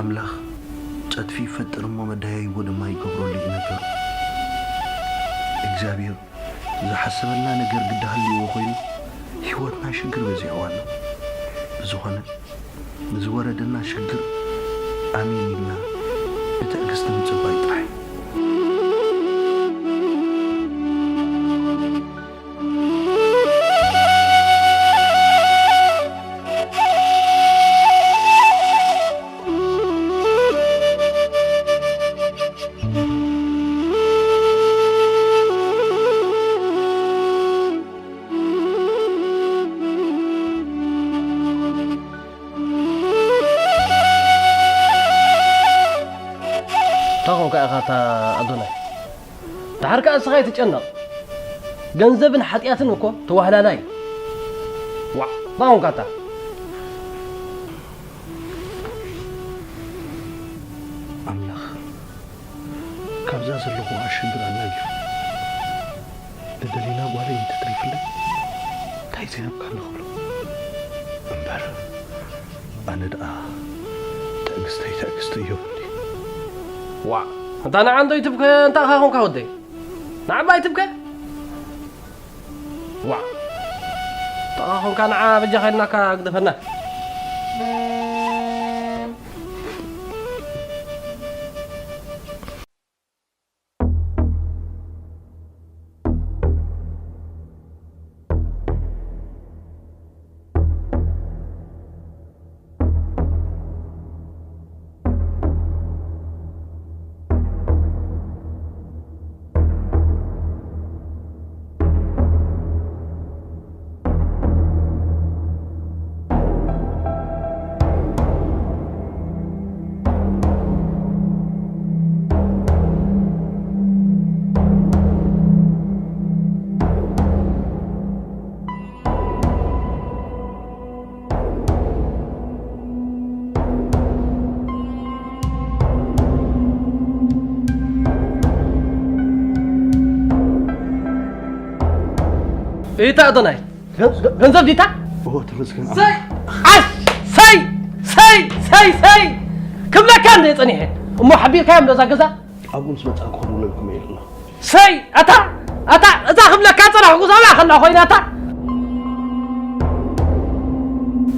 ኣምላኽ ጸድፊ ይፈጥር እሞ መዳያይቦ ድማ ይገብረሉ እዩ ነገሩ። እግዚኣብሔር ዝሓሰበልና ነገር ግዲ ሃልይዎ ኮይኑ፣ ህይወትና ሽግር በዚሕዋ ኣሎ። ብዝኾነ፣ ንዝወረደና ሽግር ኣሜን ኢልና ብትዕግስቲ ምጽባይ ጥራሕ እዩ። እንታይ ኾንካ ኢኻ እታ ኣዶናይ? ደሓር ከኣ እስኻ ኣይትጨነቕ። ገንዘብን ሓጢኣትን እኮ ተዋህላላይ እዩ። ዋዕ፣ እንታይ ኾንካ እታ? ኣምላኽ፣ ካብዛ ዘለኹዋ ኣሸግር ኣላጊሉ፣ ንደሊና ጓለይ እንተትሪፍለይ፣ እንታይ ዘይሃብካኒ ክብሎ። እምበር፣ ኣነ ደኣ ትዕግስተይ ትዕግስቲ እዮብ እንዲ። ዋዕ፣ እንታ ንዓ እንዶ ይትብከ፣ እንታ ኣኻ ኾንካ ወደይ? ንዓባ ይትብከ? ዋዕ፣ እንታ ኾንካ ንዓ በጃኻ ኢልናካ ግደፈና። እታ ኣዶናይ፣ ገ-፣ ገ-፣ ገንዘብ ዲታ? ኦ፣ ተመስገን። ሰይ! ኣስ-፣ ሰይ! ሰይ! ሰይ! ሰይ! ክብለካ እንደ ጸኒሐ። እሞ ሓቢርካዮም ዶ እዛ ገዛ? ኣብኡ ምስ መጻእኩ ክድውለልኩም እየ ኢሉና። ሰይ! ኣታ! ኣታ! እዛ ክብለካ ጸናሕኩ፣ እዛ ከላ ኮይና ኣታ!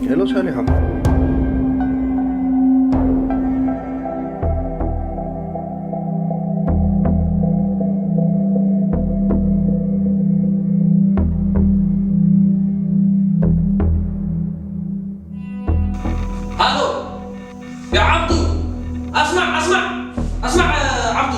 ሄሎ ሳሊሖም። ሃሎ፣ ያ ዓብዱ፣ ኣስማዕ፣ ኣስማዕ፣ ኣስማዕ፣ ዓብዱ።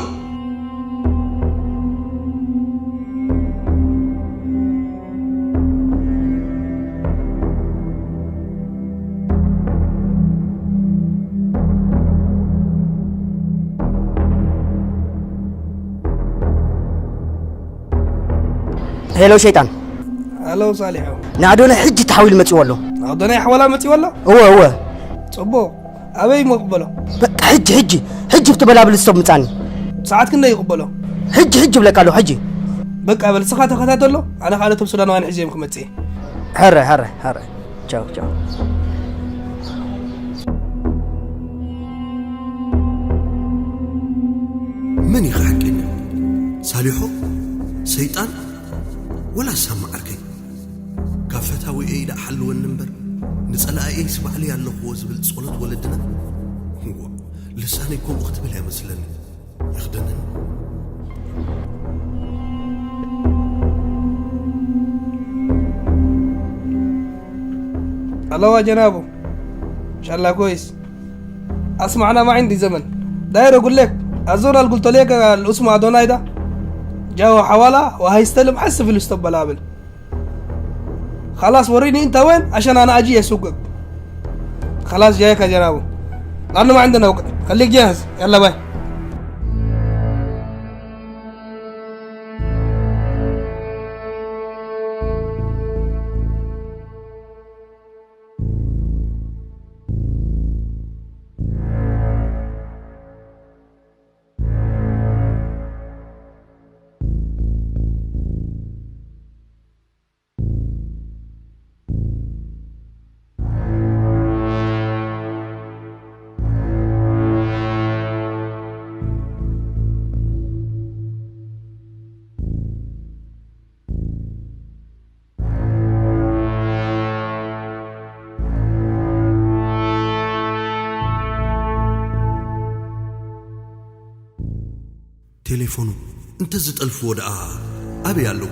ሄሎ ሸይጣን። ሄሎ ሳሊሖ። ንኣዶናይ ሕጂ ተሓዊሉ መጺዎ ኣሎ። ንኣዶናይ ሓወላ መጺዎ ኣሎ? እወ፣ እወ። ጽቡቕ። ኣበይ እሞ ክበሎ? በቃ ሕጂ፣ ሕጂ፣ ሕጂ ብትበላ ብል ስቶብ ምጻኒ። ሰዓት ክንደይ ይቕበሎ? ሕጂ፣ ሕጂ ብለካ ኣለኹ፣ ሕጂ። በቃ በል፣ ንስኻ ተኸታተሎ፣ ኣነ ኻኣ ነቶም ሱዳናውያን ሒዘዮም ክመጽእ እየ። ሕረ፣ ሕረ፣ ሕረ። ቻው፣ ቻው። መን ኢኻ ሓቀኛ? ሳሊሖ? ሰይጣን? ወላ ሳሚ ዓርከይ? ካብ ፈታዊኤይ ደኣ ሓልወኒ እምበር፣ ንጸላእየይስ ባዕለይ ኣለኽዎ ዝብል ጸሎት ወለድና? እዋ፣ ልሳነይ ከምኡ ክትብል እያ መስለኒ። ይኽደነኒ። لو جنابه، إن شاء الله كويس. اسمع، أنا ما عندي زمن، داير أقول لك، الزول اللي قلت لك الاسم أدوناي ده، جاء حوالى وهيستلم حس في الاستقبال قابل. خلاص، وريني أنت وين عشان أنا أجي أسوقك. خلاص، جايك يا جنابه، لأنه ما عندنا وقت. خليك جاهز، يلا باي. ቴሌፎኑ እንተዝጠልፍዎ ደኣ ኣበይ ኣሎ?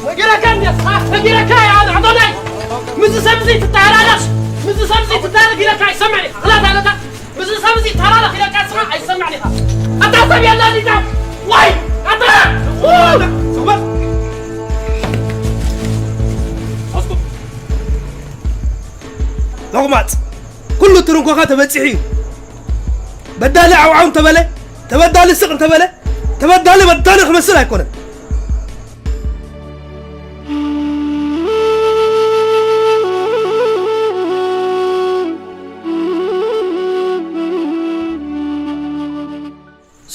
ነጊረካ እንድየ፣ ነጊረካ እየ ኣዶናይ። ምስዚ ሰብ እዚ ትተሃላለኽ፣ ምስዚ ሰብ እዚ ትተሃላለኽ ኢለካ ኣይሰምዕን እየ። ኽላት ኣለካ። ምስዚ ሰብ እዚ ተሃላለኽ ኢለካ ንስኻ ኣይሰምዕን ኢኻ። ኣታ ሰብ የለን ኢኻ። ዋይ! ኣታ! ሎቕማጽ፣ ኩሉ ትርንኮኻ ተበጺሑ እዩ። በዳሊ ዓውዓው እንተበለ፣ ተበዳሊ ስቕ እንተበለ፣ ተበዳሊ በዳሊ ክመስል ኣይኮነን።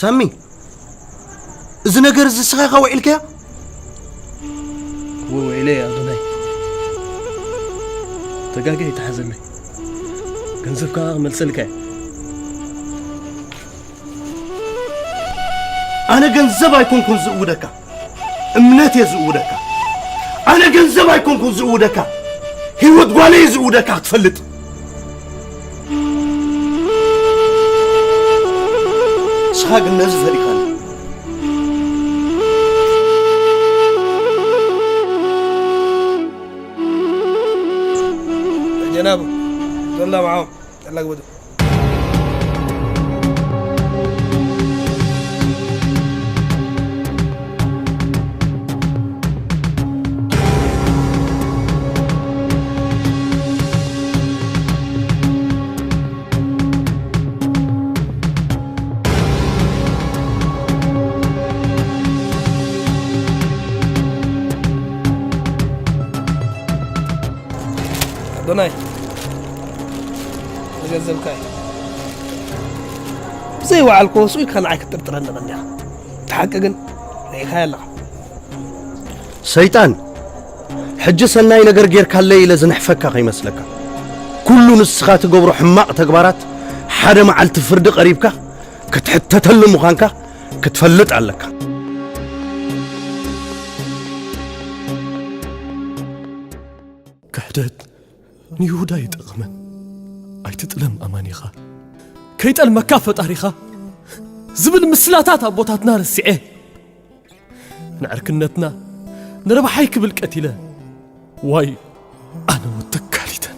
ሳሚ፣ እዚ ነገር እዚ ንስኻ ኢኻ ውዒልካዮ? እወ፣ ውዒለ እየ ኣዶናይ። ተጋግየ ኣይትሓዘለይ። ገንዘብካ ክመልሰልካ እየ። ኣነ ገንዘብ ኣይኮንኩን ዝእውደካ፣ እምነት እየ ዝእውደካ። ኣነ ገንዘብ ኣይኮንኩን ዝእውደካ፣ ህይወት ጓለይ እየ ዝእውደካ ክትፈልጥ። ንስኻ ግን ነዚ ፈሊኻኒ። ጀናቡ፣ ዞላ መዓም፣ ጠላቅ በዱ። ኣዶናይ፣ ንገንዘብካ እዩ። ብዘይ ወዓልኮ ስኡ ኢልካ ንዓይ ክትጥርጥረኒ ቀኒኻ። እቲ ሓቂ ግን ርኢኻዮ ኣለኻ። ሰይጣን፣ ሕጂ ሰናይ ነገር ጌርካለይ ኢለ ዝንሕፈካ ከይመስለካ። ኩሉ ንስኻ ትገብሮ ሕማቕ ተግባራት ሓደ መዓልቲ ፍርዲ ቀሪብካ ክትሕተተሉ ምዃንካ ክትፈልጥ ኣለካ። ክሕደት ንይሁዳ ይጠቕመን። ኣይትጥለም ኣማኒኻ፣ ከይጠልመካ ፈጣሪኻ ዝብል ምስላታት ኣቦታትና ረሲዐ፣ ንዕርክነትና ንረብሓይ ክብል ቀቲለ። ዋይ ኣነ ወተካሊተን።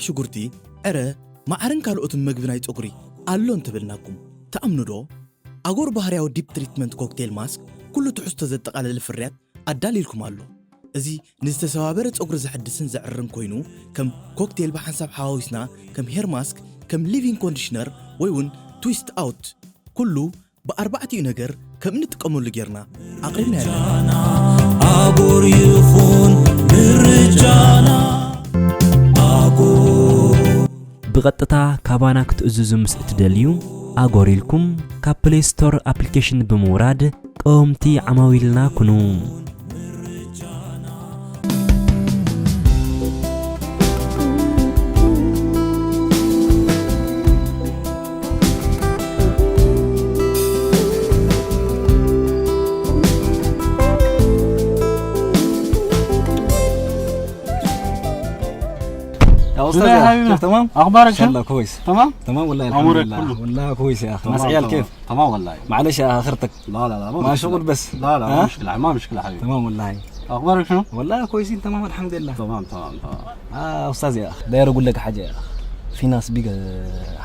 ሽጉርቲ፣ ዕረ፣ መዓርን ካልኦትን መግቢ ናይ ጸጉሪ ኣሎ እንተበልናኩም ትኣምኑ ዶ? ኣጎር ባህርያዊ ዲፕ ትሪትመንት ኮክቴል ማስክ ኩሉ ትሕዝቶ ዘጠቓለለ ፍርያት ኣዳልይልኩም ኣሎ። እዚ ንዝተሰባበረ ጸጉሪ ዘሐድስን ዘዕርን ኮይኑ ከም ኮክቴል ብሓንሳብ ሓዋዊስና ከም ሄር ማስክ፣ ከም ሊቪንግ ኮንዲሽነር ወይ እውን ትዊስት ኣውት ኩሉ ብኣርባዕቲኡ ነገር ከም እንጥቀመሉ ጌርና ኣቕሪብና ኣለና። ኣጎር ይኹን ምርጫና ኣጎር። ብቐጥታ ካባና ክትእዝዙ ምስ እትደልዩ፣ ኣጎር ኢልኩም ካብ ፕሌይ ስቶር ኣፕሊኬሽን ብምውራድ ቀወምቲ ዓማዊልና ኩኑ። يا أستاذ، حبيبنا. كيف، تمام؟ أخبارك شو؟ شاء الله كويس. تمام؟ تمام والله، الحمد أمورك لله. كله؟ والله كويس يا أخي. تمام، مع العيال تمام. كيف؟ تمام والله. معلش يا أخي، أخرتك. لا، لا، لا، ما مشكلة. شغل بس. لا، لا، ما ها؟ مشكلة، ما مشكلة حبيبي. تمام والله. أخبارك شنو؟ والله كويسين، تمام، الحمد لله. تمام، تمام، تمام. آه، أستاذ يا أخي، داير أقول لك حاجة يا أخي. في ناس بقى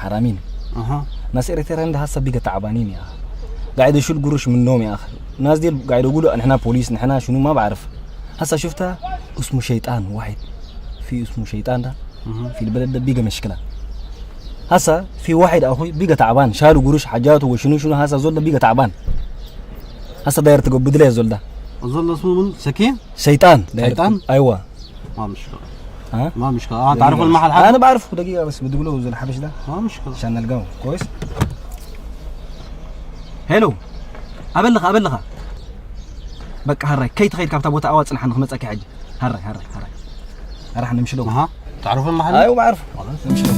حرامين. أها. ناس إريتريا عندها هسه بقى تعبانين يا أخي. قاعد يشيل قروش منهم يا أخي. الناس دي قاعد يقولوا: "نحن بوليس، نحن شنو"، ما بعرف. هسه شفتها، اسمه شيطان واحد. في اسمه شيطان ده. في البلد ده بقى مشكلة. هسه في واحد أخوي بقى تعبان، شالوا قروش حاجاته وشنو شنو، هسه زول ده بقى تعبان. هسه داير تقبض لي الزول ده. الزول ده اسمه من؟ سكين؟ شيطان. داير شيطان؟ أيوة. ما مشكلة. ها؟ ما مشكلة. آه، تعرف المحل حقه؟ أنا بعرفه، دقيقة بس، بدق له زول الحبش ده. ما مشكلة. عشان نلقاه. كويس؟ هلو. أبلغ، أبلغ. በቃ፣ ሃራይ፣ ከይትኸይድ ካብታ ቦታ ኣዋጽናሓ ንኽመጸኪ ሕጂ። ሃራይ፣ ሃራይ፣ ሃራይ። ኣራሕ ንምሽሎ። أها. تعرف المحل؟ أيوة، بعرفه. خلاص. ንምሽሎ.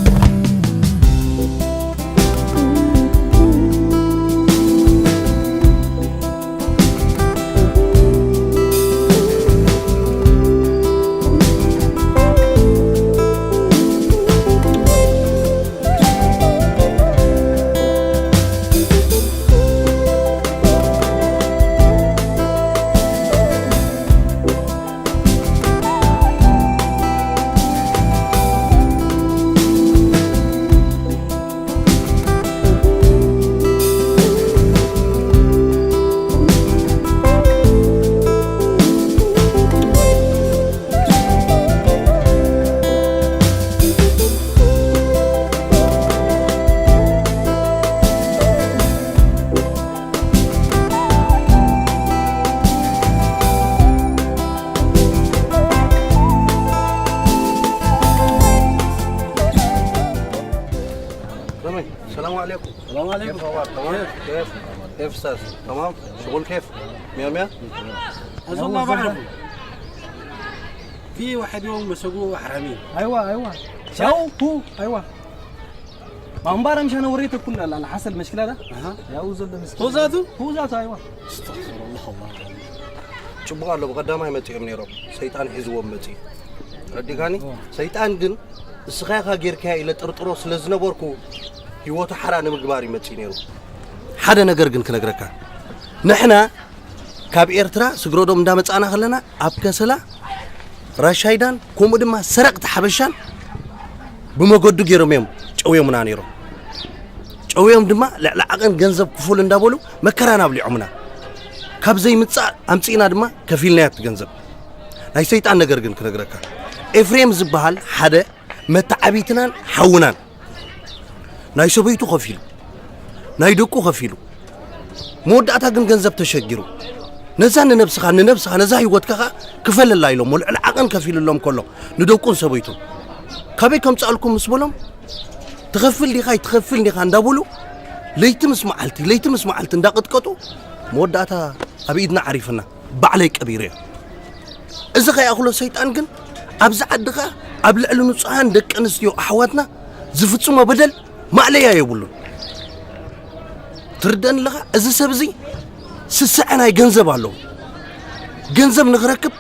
السلام عليكم. السلام عليكم. كيف أخبارك؟ تمام؟ كيف؟ كيف؟ كيف أستاذ؟ تمام؟ شغل كيف؟ مية مية؟ أظن ما بعرف. في واحد يوم مسكوه حرامي. أيوة، أيوة. شو؟ هو، أيوة. ما امبارح مش أنا وريتك كل ال-، الحصل المشكلة ده؟ أها. يا هو زول ده مسكين. هو ذاته؟ هو ذاته، أيوة. استغفر الله، الله أكبر. شو بقى له بقدام ما يمتي من يرب؟ سيطان حزوه متي. ردي كاني؟ أوه. سيطان جن እስኻ ኢኻ ጌርካያ ኢለ ጥርጥሮ ስለ ዝነበርኩ፣ ህይወቱ ሓራ ንምግባር እዩ መጺኡ ነይሩ። ሓደ ነገር ግን ክነግረካ፣ ንሕና ካብ ኤርትራ ስግረዶም እንዳመጻና ከለና፣ ኣብ ከሰላ ራሻይዳን ከምኡ ድማ ሰረቕቲ ሓበሻን ብመገዱ ገይሮም እዮም ጨውዮምና ነይሮም። ጨውዮም ድማ ልዕሊ ዓቐን ገንዘብ ክፈሉ እንዳበሉ መከራና ኣብሊዖምና። ካብ ዘይምጻእ ኣምጺእና ድማ ከፊልናያ እቲ ገንዘብ። ናይ ሰይጣን ነገር ግን ክነግረካ፣ ኤፍሬም ዝበሃል ሓደ መተዓቢትናን ሓውናን፣ ናይ ሰበይቱ ከፊሉ፣ ናይ ደቁ ከፊሉ፣ መወዳእታ ግን ገንዘብ ተሸጊሩ፣ ነዛ ንነብስኻ፣ ንነብስኻ፣ ነዛ ህይወትካ ኸኣ ክፈለላ ኢሎሞ፣ ልዕሊ ዓቐን ከፊልሎም ከሎ፣ ንደቁን ሰበይቱን፣ ካበይ ከምጽኣልኩም ምስ በሎም፣ ትኸፍል ዲኻ ኣይትኸፍል ዲኻ እንዳበሉ፣ ለይቲ ምስ መዓልቲ፣ ለይቲ ምስ መዓልቲ እንዳቐጥቀጡ፣ መወዳእታ ኣብ ኢድና ዓሪፍና። ባዕለይ ቀቢረዮ። እዚ ከይኣኽሎ ሰይጣን ግን ኣብዚ ዓዲ ኸኣ ኣብ ልዕሊ ንጹሃን ደቂ ኣንስትዮ ኣሕዋትና ዝፍጽሞ በደል ማእለያ የብሉን። ትርደኣኒ ኣለኻ? እዚ ሰብ እዚ ስስዐ ናይ ገንዘብ ኣለዎ። ገንዘብ ንኽረክብ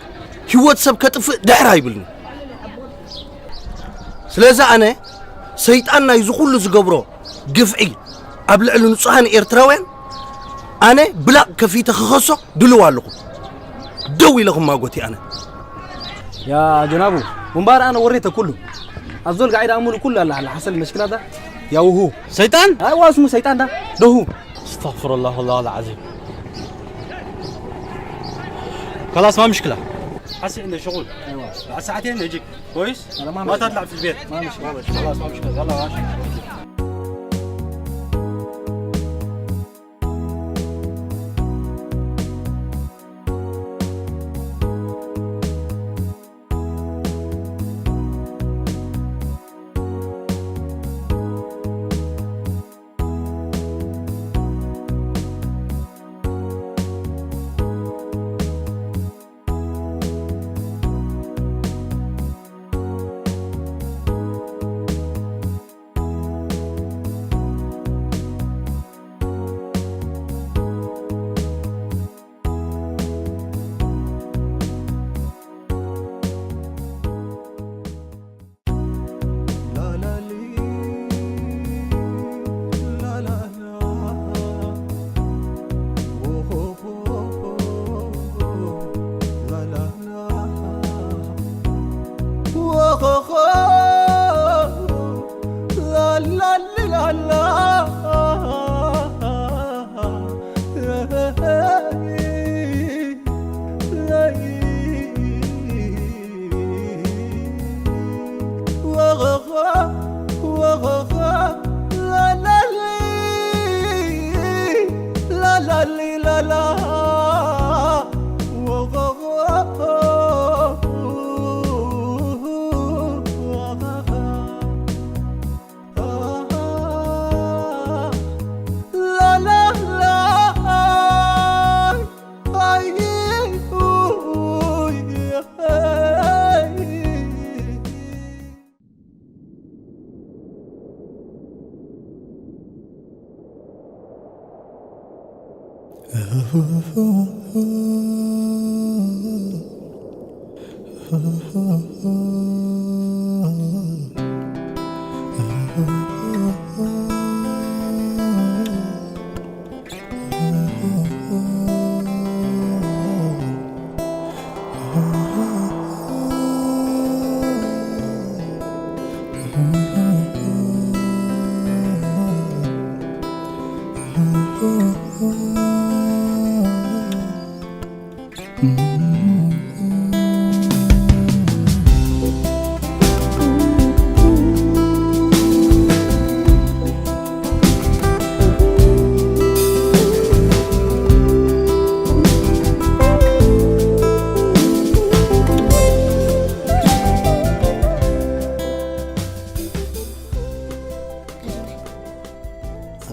ህይወት ሰብ ከጥፍእ ድሕር ኣይብልን። ስለዚ ኣነ ሰይጣን ናይዚ ኩሉ ዝገብሮ ግፍዒ ኣብ ልዕሊ ንጹሃን ኤርትራውያን ኣነ ብላቕ ከፊተ ክኸሶ ድልው ኣለኹ። ደው ኢለ ክማጎት እየ ኣነ። يا جنابو، من بار أنا وريته كله. الزول قاعد أعمل كل ال- العسل المشكلة ده. يا وهو. سيطان؟ أيوة، اسمه سيطان ده. ده هو. استغفر الله والله العظيم. خلاص، ما مشكلة. حسي عندي شغل. أيوة. بعد ساعتين نجيك. كويس؟ أنا ما ما مشكلة. تطلع في البيت. ما مشكلة. ما مشكلة. خلاص، ما مشكلة. يلا، ماشي.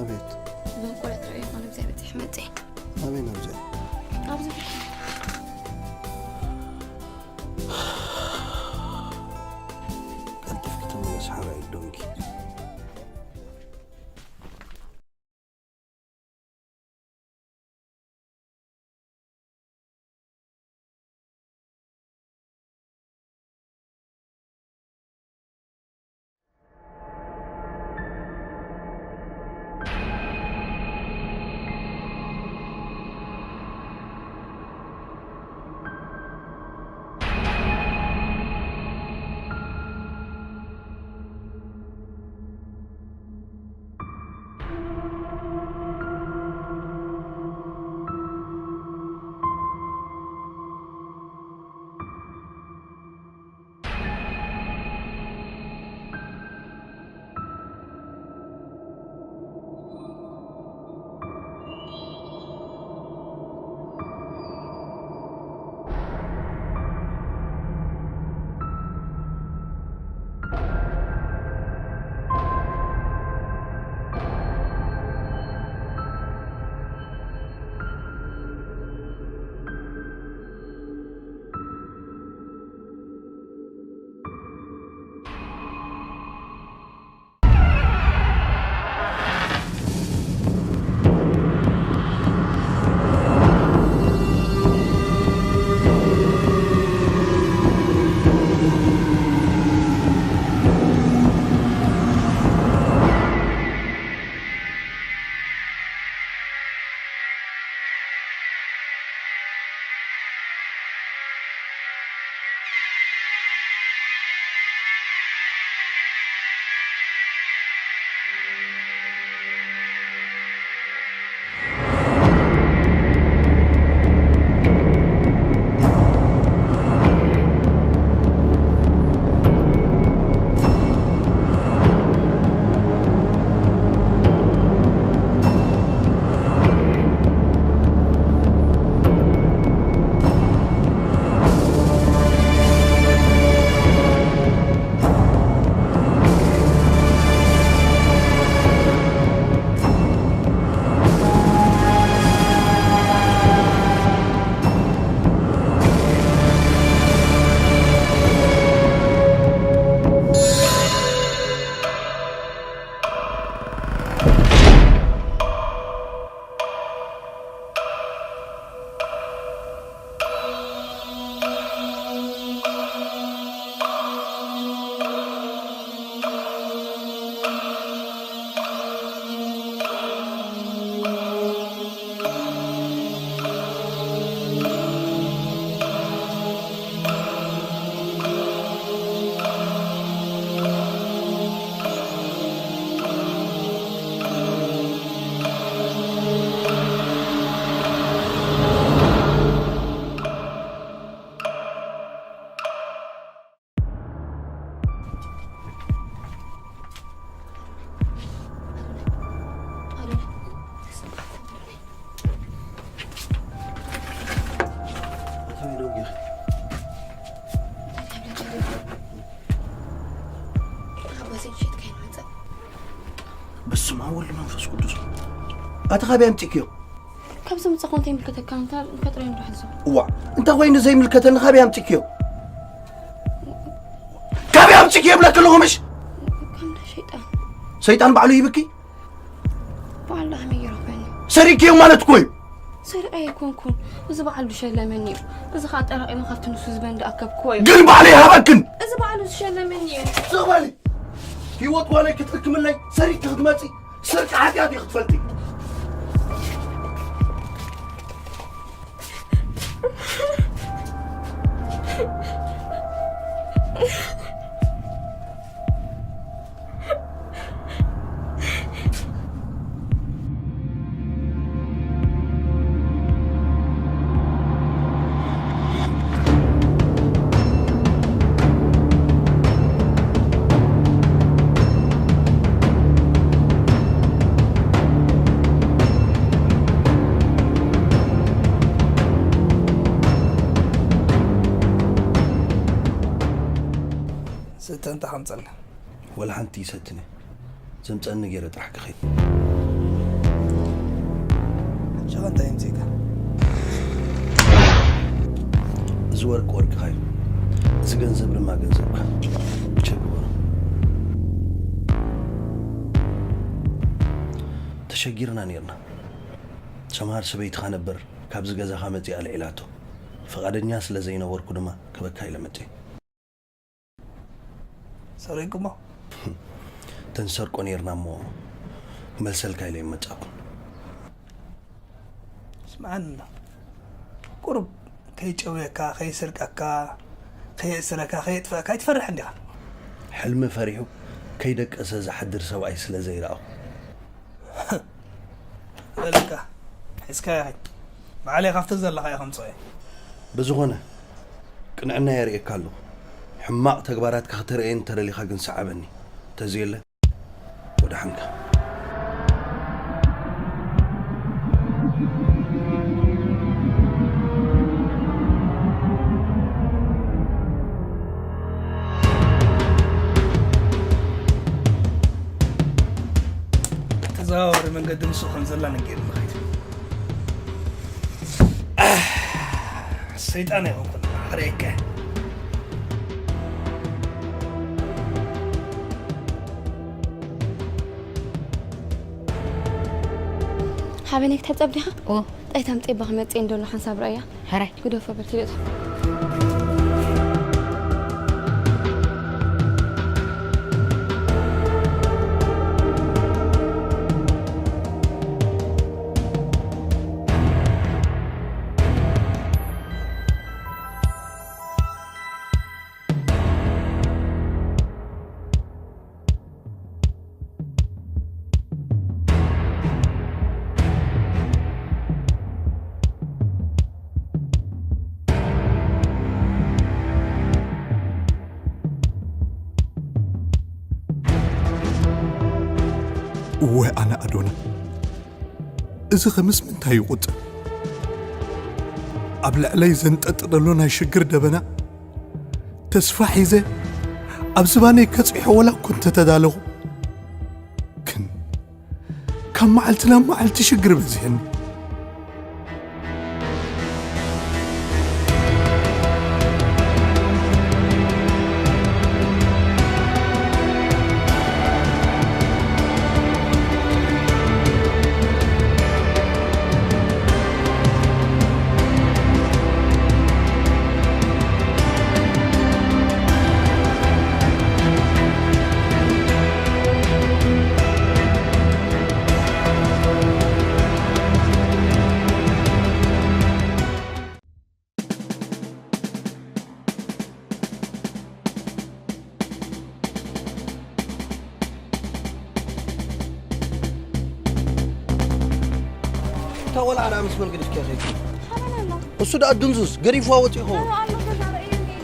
ኣቤት። እዞም ቆልዑ ጥራይ ይኾኑ እግዚኣብሔር ዝሕመፀ። ኣበይ ናብዚኣ? ኣብዚ በስመ አብ ወልድ መንፈስ ቅዱስ። ኣቲ ካበይ ኣምፂእክዮ? ካብ ዝምፅእ ኮንተ ይምልከተካ፣ እንተ ጥራይ ንዶ ሕዞ። እዋ፣ እንታይ ኮይኑ ዘይምልከተኒ? ካበይ ኣምፂእክዮ? ካበይ ኣምፂእክዮ ይብለኪ ኣለኹ ምሽ? ከምዳ ሸይጣን። ሰይጣን ባዕሉ ይብኪ? ባዕሉ ከመይ ይረኽበኒ? ሰሪቅክዮ ማለት እኮ እዩ። ሰሪቀ ኣይኮንኩን። እዚ በዓል ዱ ሸለመኒ እዩ። እዚ ከዓ ጠራቂመ ካብቲ ንሱ ዝበን ዝኣከብክዎ እዩ። ግን ባዕሉ ይሃበክን። እዚ በዓሉ ዝሸለመኒ እዩ። ስቕ በሊ። ህይወት ጓለይ ክትልክምለይ ሰሪቅኪ ክትመፂ ስርቂ ሓጢኣት እዩ ክትፈልጢ። ስተ እንተ ከምፀልና። ወላ ሓንቲ ይሰትነ። ዘምፀኒ ገይረ ጥራሕ ክኸይድ። ሸቐ እንታይ የምፅእካ? እዚ ወርቂ ወርቅኻ እዩ። እዚ ገንዘብ ድማ ገንዘብካ። ብቸግበሮ። ተሸጊርና ነይርና። ሰምሃር ሰበይትኻ ነበር ካብዚ ገዛኻ መፂኣ ልዒላቶ። ፈቓደኛ ስለ ዘይነበርኩ ድማ ክበካ ኢለ መፅእ። ሰሪቅኩሞ? ተንሰርቆ ነይርና እሞ ክመልሰልካ ኢለ ይመጻኩ። ስምዓኒ እንዶ። ቁሩብ ከይጨውየካ፣ ከይስርቀካ፣ ከየእስረካ፣ ከየጥፍአካ ኣይትፈርሕ እንዲኻ? ሕልሚ ፈሪሑ ከይደቀሰ ዝሓድር ሰብኣይ ስለ ዘይረኣኹ። በለካ፣ ሒዝካያ ኸይ። ባዕለይ ካብቲ ዘለኻዮ ከምጽኦ እየ። ብዝኾነ፣ ቅንዕና የርእየካ ኣለኹ። ሕማቕ ተግባራትካ ክተርእየኒ እንተደሊኻ ግን ሰዓበኒ። ተዝየለ፣ ወደሓንካ። ተዘዋዋሪ መንገዲ ንሱ ከም ዘላ ነጊርኒ ኸይዱ። ሰይጣን ኣይኮንኩን፣ ኣርእየካ። ሓበነይ ክትሕጸብ ዲኻ? ኦ። ጣይታ ምጽባ ክመጽእ እንደሎ ሓንሳብ ረኣያ። ሕራይ። ግደፎ በል ትልእቶ። እወ ኣነ ኣዶና፣ እዚ ኸምስ ምንታይ ይቑጽር? ኣብ ልዕለይ ዘንጠጥጠሎ ናይ ሽግር ደበና ተስፋ ሒዘ ኣብ ዝባነይ ከጽሖ ወላ እኮ እንተተዳለኹ፣ ግን ካብ መዓልቲ ናብ መዓልቲ ሽግር በዚሕኒ። እታ ቆልዓ ደኣ ምስ መን ገዲፍክያ ኸይድኪ? ሓበን ኣሎ። እሱ ደኣ ድንዙዝ፣ ገዲፍዋ ወፂኡ ይኸውን። ኣሎ፣ ኣሎ፣ ገዛ ርእዩ እንዲዩ።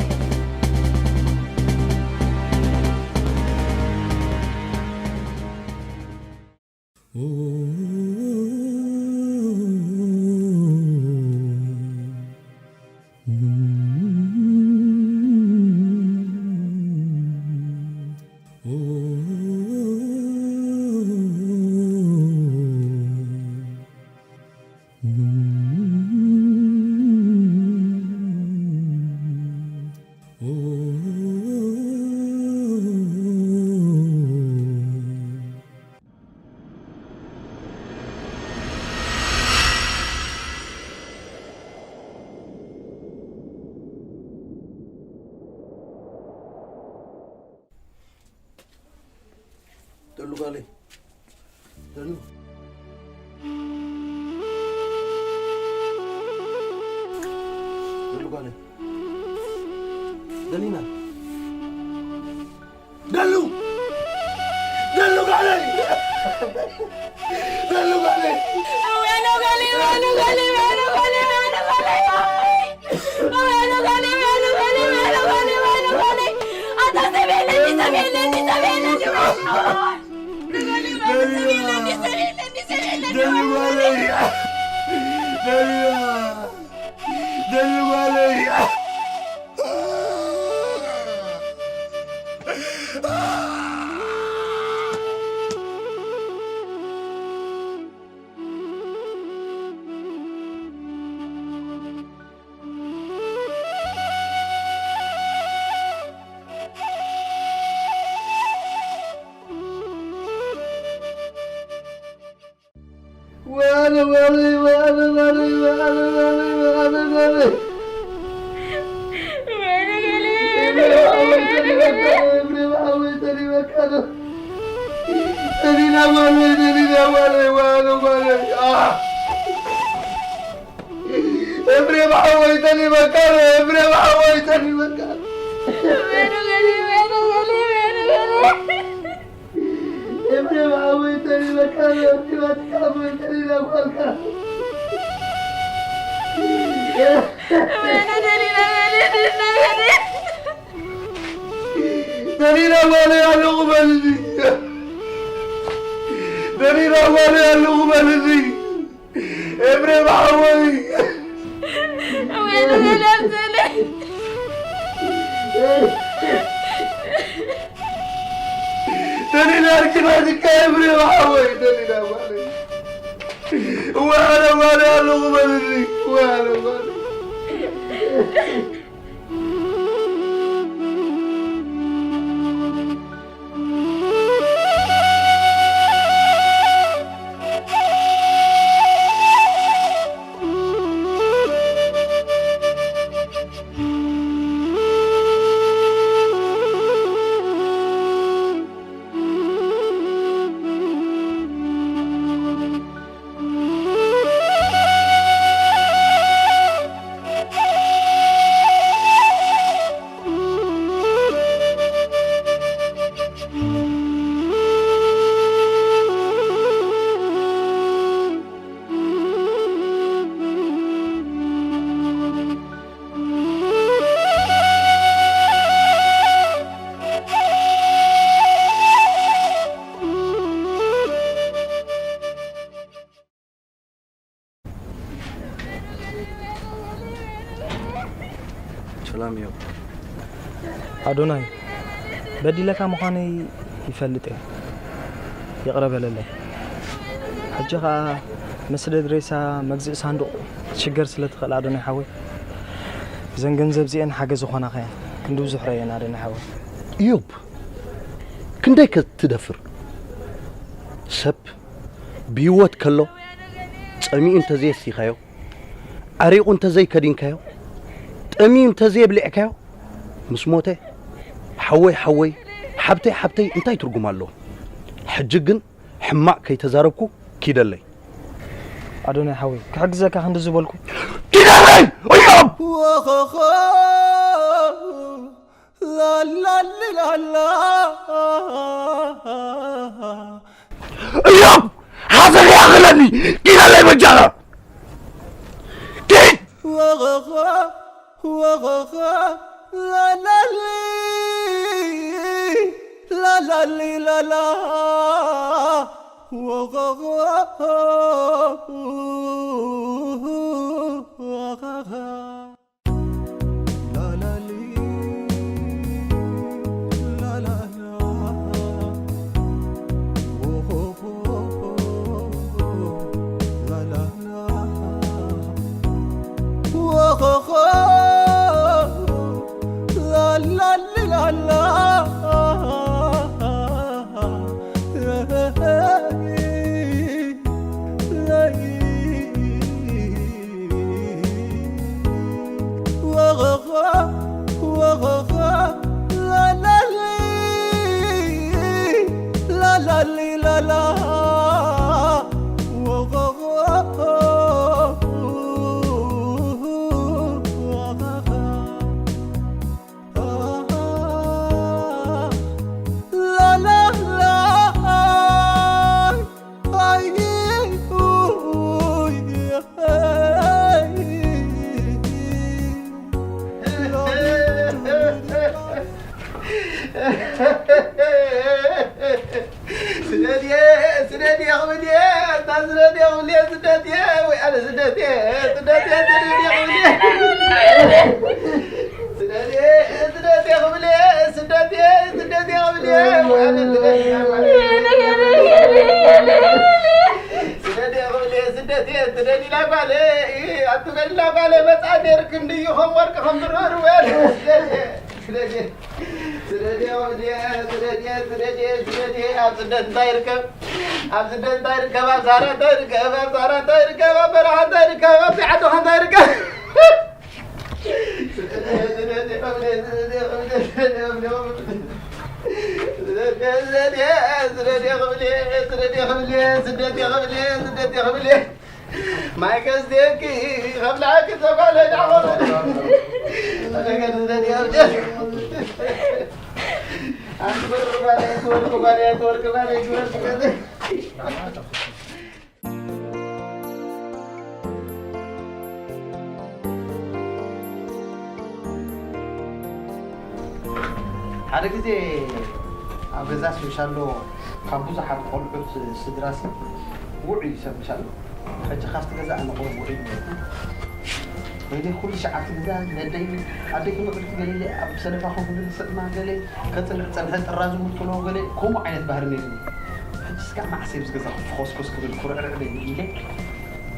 ደሉ ጓለይ። ደሉ። ደሉ ጓለይ። ደሊና። ደሉ። ደሉ ጓለይ። ደሉ ጓለይ። ኤፍሬም ሓወይ፣ ጠሊበካ፣ ኤፍሬም ሓወይ፣ ጠሊበካ። ኤፍሬም ሓወይ፣ ጠሊበካ፣ ኤፍሬም ሓወይ፣ ጠሊበካ። ደሊና ጓለይ ኣለኹ በልልኝ። ደሊና ጓለይ ኣለኹ በልልኝ። ኤፍሬም ሓወይ። ደሊና እርክናትካ ኤፍሬም ሓወይ። ደሊና ጓለይ። እወ ኣነ ጓለይ ኣለኹ በልልኝ። እወ ኣነ ጓለይ። ሰላም እዩ። ኣዶናይ፣ በዲለካ ምዃነይ ይፈልጥ እየ። ይቕረ በለለይ። ሕጂ ኸኣ መስደድ ሬሳ መግዝኢ ሳንዱቕ ክትሽገር ስለ ትኽእል ኣዶናይ ሓወይ፣ እዘን ገንዘብ እዚኤን ሓገዝ ዝኾናኻ እየን። ክንዲ ብዙሕ ረኣየን ኣዶናይ ሓወይ። እዮብ፣ ክንደይ ከ ትደፍር? ሰብ ብህይወት ከሎ ጸሚኡ እንተዘየስቲኻዮ፣ ዓሪቑ እንተዘይከዲንካዮ፣ ጠምዩ እንተዘየብሊዕካዮ፣ ምስ ሞተ፣ ሓወይ ሓወይ፣ ሓብተይ ሓብተይ እንታይ ትርጉም ኣለዎ? ሕጂ ግን ሕማቕ ከይተዛረብኩ ኪደለይ። ኣዶናይ ሓወይ፣ ክሕግዘካ ክንዲ ዝበልኩ። ኪደለይ! እዮብ! ወኸኸ፣ ላላሊላላ። እዮብ! ሓዘን ይኣኽለኒ! ኪደለይ በጃኻ! ኪድ! ወኸኸ፣ ወኸኸ፣ ላላሊ፣ ላላሊ፣ ላላ። ወኸኸ፣ ወኸኸ። ስደትየ፣ ስደትየ ክብል እየ፣ እታ ስደትየ ክብል እየ፣ ስደትየ፣ ወይ ኣነ ስደትየ፣ ስደትየ፣ ስደትየ ክብል እየ። ስደትየ፣ ስደትየ ክብል እየ፣ ስደትየ፣ ስደትየ ክብል እየ፣ ወይ ኣነ ስደትየ። ስደትየ ክብል እየ፣ ስደትየ፣ ትደሊ ኢላ ጓለይ፣ ኣትበሊ ኢላ ጓለይ፣ መጻ ኔርክ እንድዩ ከም ወርቂ ከም ብርር በል። ስደትየ፣ ስደትየ። ስደትየ ወዲየ፣ ስደትየ፣ ስደትየ፣ ስደትየ። ኣብ ስደት እንታይ ይርከብ? ኣብ ስደት እንታይ ይርከብ? ኣብ ሳራ እንታይ ይርከብ? ኣብ ሳራ እንታይ ይርከብ? ኣብ በረኻ እንታይ ይርከብ? ኣብ ዓድኻ እንታይ ይርከብ? ስደትየ፣ ስደትየ፣ ስደትየ፣ ስደትየ፣ ስደትየ፣ ስደትየ፣ ስደትየ፣ ስደትየ፣ ስደትየ፣ ስደትየ። ማይ ከስትየኪ ከብልዓኪ ተጓለ ዳዕወ። ነገር ዝደልዮ ኣንቲ ብር ጓለይ ትወርቂ ጓለይ ትወርቂ ጓለይ ትወርቂ ጓለይ። ሓደ ግዜ ኣብ ገዛ ስምሻሎ ካብ ብዙሓት ቆልዑት ስድራሲ ውዑይ ይሰምሻሎ። ሕጂ ካብቲ ገዛ ኣነ ቆልዑ ውዑይ ማለት እዩ። ወይኔ ኩሉ ሸዓብቲ ገዛ ነደይ ኣደይ ክመቕልቲ ገለ ኣብ ሰለፋ ኮፍ ዝብል ሰጥማ ገለ ከጽንዕ ጸንሐ ጥራዙ ምርጥሎ ገለ ከምኡ ዓይነት ባህሪ ነይሩ። ሕጂ ስጋ መዓሰይ ምስ ገዛ ክፍኾስኮስ ክብል ኩርዕርዕ ደይ ኢለ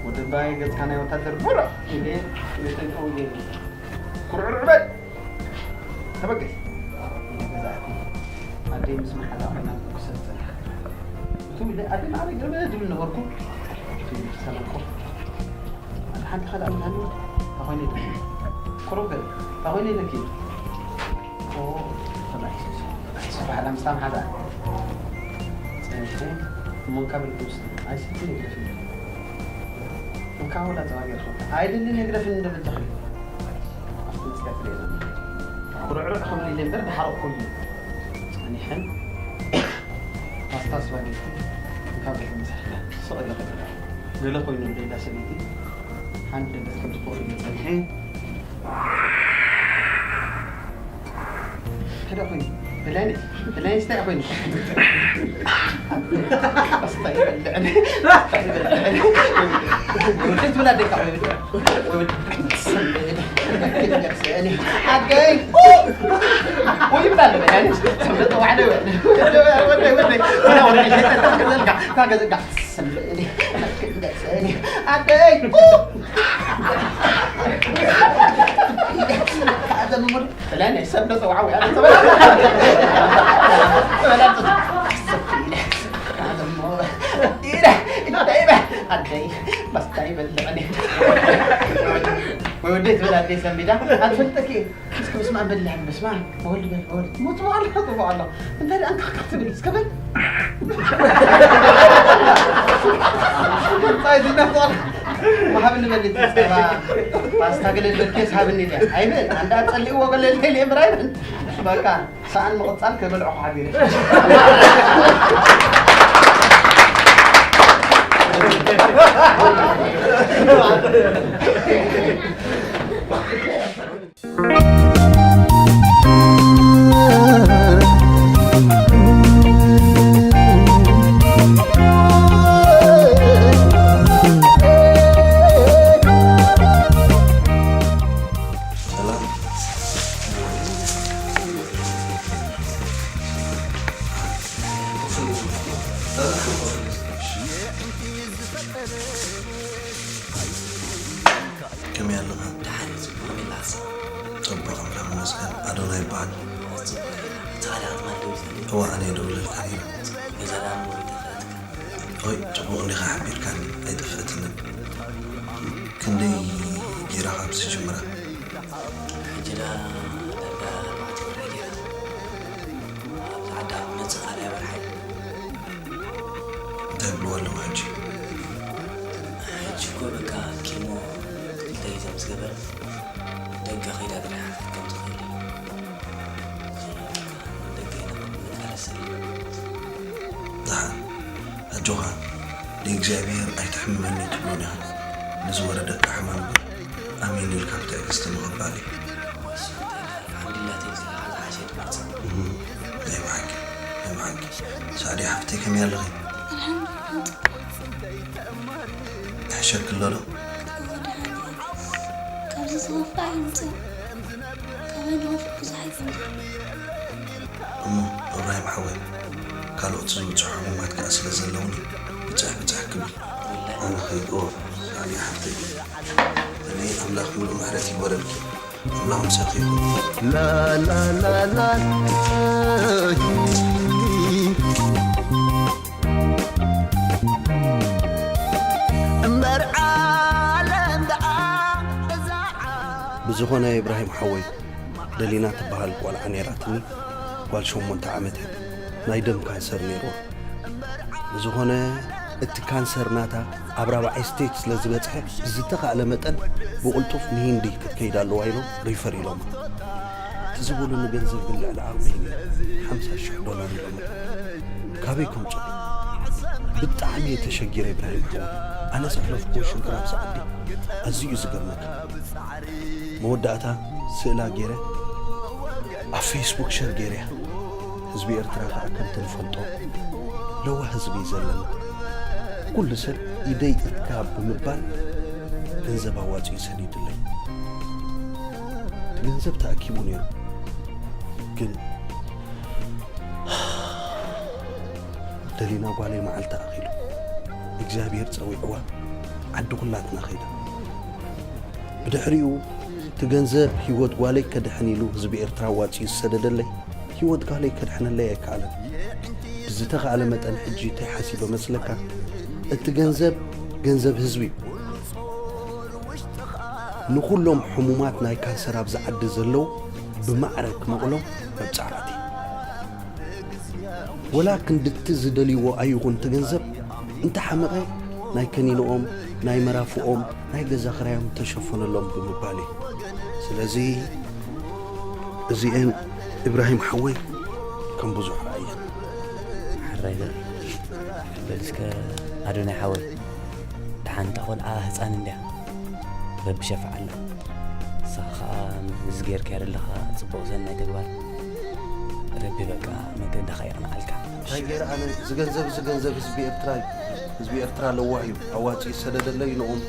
ወደ ባይ ገጽካ ናይ ወታደር ቡራ ኢለ የጠንቀው ኢለ ኩርዕርዕ በል ተበገስ። ገዛእቲ ኣደይ ምስ መሓዛ ኮይና ክሰብ ጸንሐ። እቱ ኢለ ኣደ ማዕረ ገበ ዝብል ነበርኩ። እቱ ኢለ ሰለቆ። ኣደ ሓንቲ ካልኣ ምን ኣሎ? ታኾይነ ኢለ። ኮሮገ፣ ታኾይነ ኢለኪ። ኦ፣ ተባሂሱ፣ ተባሂሱ። ባህላ ምስ ታምሓዛ። ጸንሐ፣ እሞ እንካ ብል ክምስ። ኣይሰትን የግደፍኒ። እንካ ወላ ጸባ ገርኹ። ኣይደልን የግደፍኒ እንደ በጃኺ። ኣብቲ መስትያት ርእየ ዘለኹ። ኩርዕርዕ ክብል ኢለ እምበር ደሓረቕኩ እዩ። ጸኒሐን ፓስታ ስፓጌቲ ካብ ቤት ምሳሕ ስቕ ኢለ ከይደ። ገለ ኮይኑ ደዳ ሰበይቲ ሓንቲ ደገ ከም ትኾፍ ኢለ ጸኒሐ። ከደ ኮይኑ ብለኒ ብለኒ ስታይ ኮይኑ ስታይ በልዕኒ ስታይ በልዕኒ ወደት ብላ ደቃ ወይ ወደ ኣደይ ወይ ብላ ለበ ሰምበጥ ዋዕደ ወደ ወደ ወደ ወደ ኣደይ ብለኒ ሰምበጥ ዋዕደ ኣደይ በስታይ በልዕኒ ወይ ወደይ ትብል ኣደይ ሰንቢዳ ኣትፈልጠኪ እስከ በስመ ኣብ በል በስመ ኣብ ወወልድ በል ወወልድ ሞት በኋላ ሞት በኋላ እንታይ ደኣ እንካካ ትብል እስከ በል እንታይ ዝነፍቆል ማሃብ ንበል እቲ ጸባ ፓስታ ገለ ዝበልኬስ ሃብኒ ኢለ ኣይብል ኣንዳ ጸሊእዎ ገለ ኢለ ኢለ እምበር ኣይብል በቃ ሰኣን ምቕጻል ከበልዖ ሓቢረ ከመይ ኣለኻ? ደሓን እዩ፣ ጽቡቕ፣ ከመይ ኣለኻ? ጽቡቕ፣ ኣምላኽ ይመስገን። ኣዶናይ ይበሃል። ጽቡቕ፣ እቲ ካልእ ኣጥማት ደው ይበል። እዋ፣ ኣነ እየ ደውለልካ ነይረ። ገዛ ደኣ እሞ ይተፍኣትካ። ኦይ፣ ጽቡቕ እንዲኻ ሓቢርካኒ፣ ኣይጠፍአትንን። ክንደይ ገይራ ካብ ዝጅምራ? ሕጂ ደኣ ዳርጋ ኣርባዕተ ወርሒ ገይራ። ኣብዚ ዓዲ ኣብ ክመጽእ ካልኣይ ወርሓይ። እንታይ ይብልዎ ኣለዉ ሕጂ? ሕጂ እኮ በቃ ኪሞ ክልተ ግዜ ምስ ገበረ ደገ ከይዳ ጥራሕ ክትሕከም ትኽእል እያ። ደገ ኢና ንቃለስ ዘለና። ደሓን ኣጆኻ፣ ንእግዚኣብሔር ኣይትሕምመኒ ትብሎ ዲኻ? ንዝወረደካ ሕማም ግን ኣሜን ኢልካ ብትዕግስቲ ምቕባል እዩ። እሱ እንታይ ኢልካ? ኣልሓምዱሊላህ ተይልካ ዝሓሸ ትመርጽ። እህ። ሳዕዲ ሓፍተይ፣ ከመይ ኣለኺ? ኣልሓምዱሊላህ፣ ጽቡቕ። ይሕሸኪ ኣሎ ዶ? እወ፣ ደሓን እየ። ካብዚ ዝኸፍእ ኣይምጽእ። ካባይ ንኸፍእ ብዙሕ ኣይኮነን። እሞ እብራሂም ሓወይ፣ ካልኦት ዝብጽሑ ሕሙማት ከኣ ስለ ዘለውኒ፣ ብጽሕ ብጽሕ ክብል። ኣነ ኸይድ። ኦ፣ ሳዕዲ ሓፍተይ፣ እኔ ኣምላኽ ምሉእ ምሕረት ይግበረልኪ። ኣምላኽ ምሳኺ ይኹን። ላላላላ እምበር ዓለም ደኣ እዛ ብዝኾነ ኢብራሂም ሓወይ፣ ደሊና ትበሃል ቆልዓ ነይራትኒ። ጓል ሸሞንተ ዓመት እያ። ናይ ደም ካንሰር ነይርዋ። ብዝኾነ እቲ ካንሰር ናታ ኣብ ራብዓይ ስቴጅ ስለ ዝበጽሐ ብዝተኻእለ መጠን ብቕልጡፍ ንሂንዲ ክትከይድ ኣለዋ ኢሎም ሪፈር ኢሎማ። እቲ ዝበሉኒ ገንዘብ ግን ልዕሊ ዓቕመይ እዩ። ሓምሳ ሽሕ ዶላር ኢሎማ። ካበይ ከምጽኦ? ብጣዕሚ እየ ተሸጊረ ኢብራሂም ሓወይ። ኣነ ዘሕለፍክዎ ሽግር ኣብዚ ዓዲ ኣዝዩ እዩ ዝገርመካ። መወዳእታ ስእላ ገይረ ኣብ ፌስቡክ ሸር ገይረያ። ህዝቢ ኤርትራ ከኣ ከምቲ ንፈልጦ ለዋህ ህዝቢ እዩ ዘለና። ኩሉ ሰብ ኢደይ ኢድካ ብምባል ገንዘብ ኣዋጺኡ ሰዲድለይ። እቲ ገንዘብ ተኣኪቡ ነይሩ፣ ግን ደሊና ጓለይ መዓልቲ ኣኺሉ እግዚኣብሔር ጸዊዕዋ ዓዲ ኩላትና ኸይዳ። ብድሕሪኡ እቲ ገንዘብ ህይወት ጓለይ ከድሕን ኢሉ ህዝቢ ኤርትራ ኣዋጺኡ ዝሰደደለይ ህይወት ጓለይ ከድሕነለይ ኣይከኣለን። ብዝተኻእለ መጠን ሕጂ እንታይ ሓሲበ መስለካ? እቲ ገንዘብ ገንዘብ ህዝቢ እዩ። ንኹሎም ሕሙማት ናይ ካንሰር ኣብዚ ዓዲ ዘለዉ ብማዕረ ክመቕሎም መብጻዕቲ። ወላ ክንድቲ ዝደልይዎ ኣይኹን እቲ ገንዘብ እንተሓመቐ ናይ ከኒንኦም፣ ናይ መራፍኦም፣ ናይ ገዛ ኽራዮም ተሸፈነሎም ብምባል እዩ። ስለዚ እዚኤን ኢብራሂም ሓወይ ከም ብዙሕ ረኣየን። ሕራይ በል በል እስከ ኣዶናይ ሓወይ፣ ደሓን እታ ቆልዓ ህፃን እንድያ፣ ረቢ ሸፍዓላ። ንስኻ ከዓ እዚ ጌርካዮ ዘለኻ ፅቡቕ ሰናይ ተግባር ረቢ በቃ መገድኻ የቕንዓልካ። እንታይ ገይረ ኣነ? እዚ ገንዘብ እዚ ገንዘብ ህዝቢ ኤርትራ እዩ። ህዝቢ ኤርትራ ለዋህ እዩ። ኣዋፂኡ ዝሰደደለይ ንኦም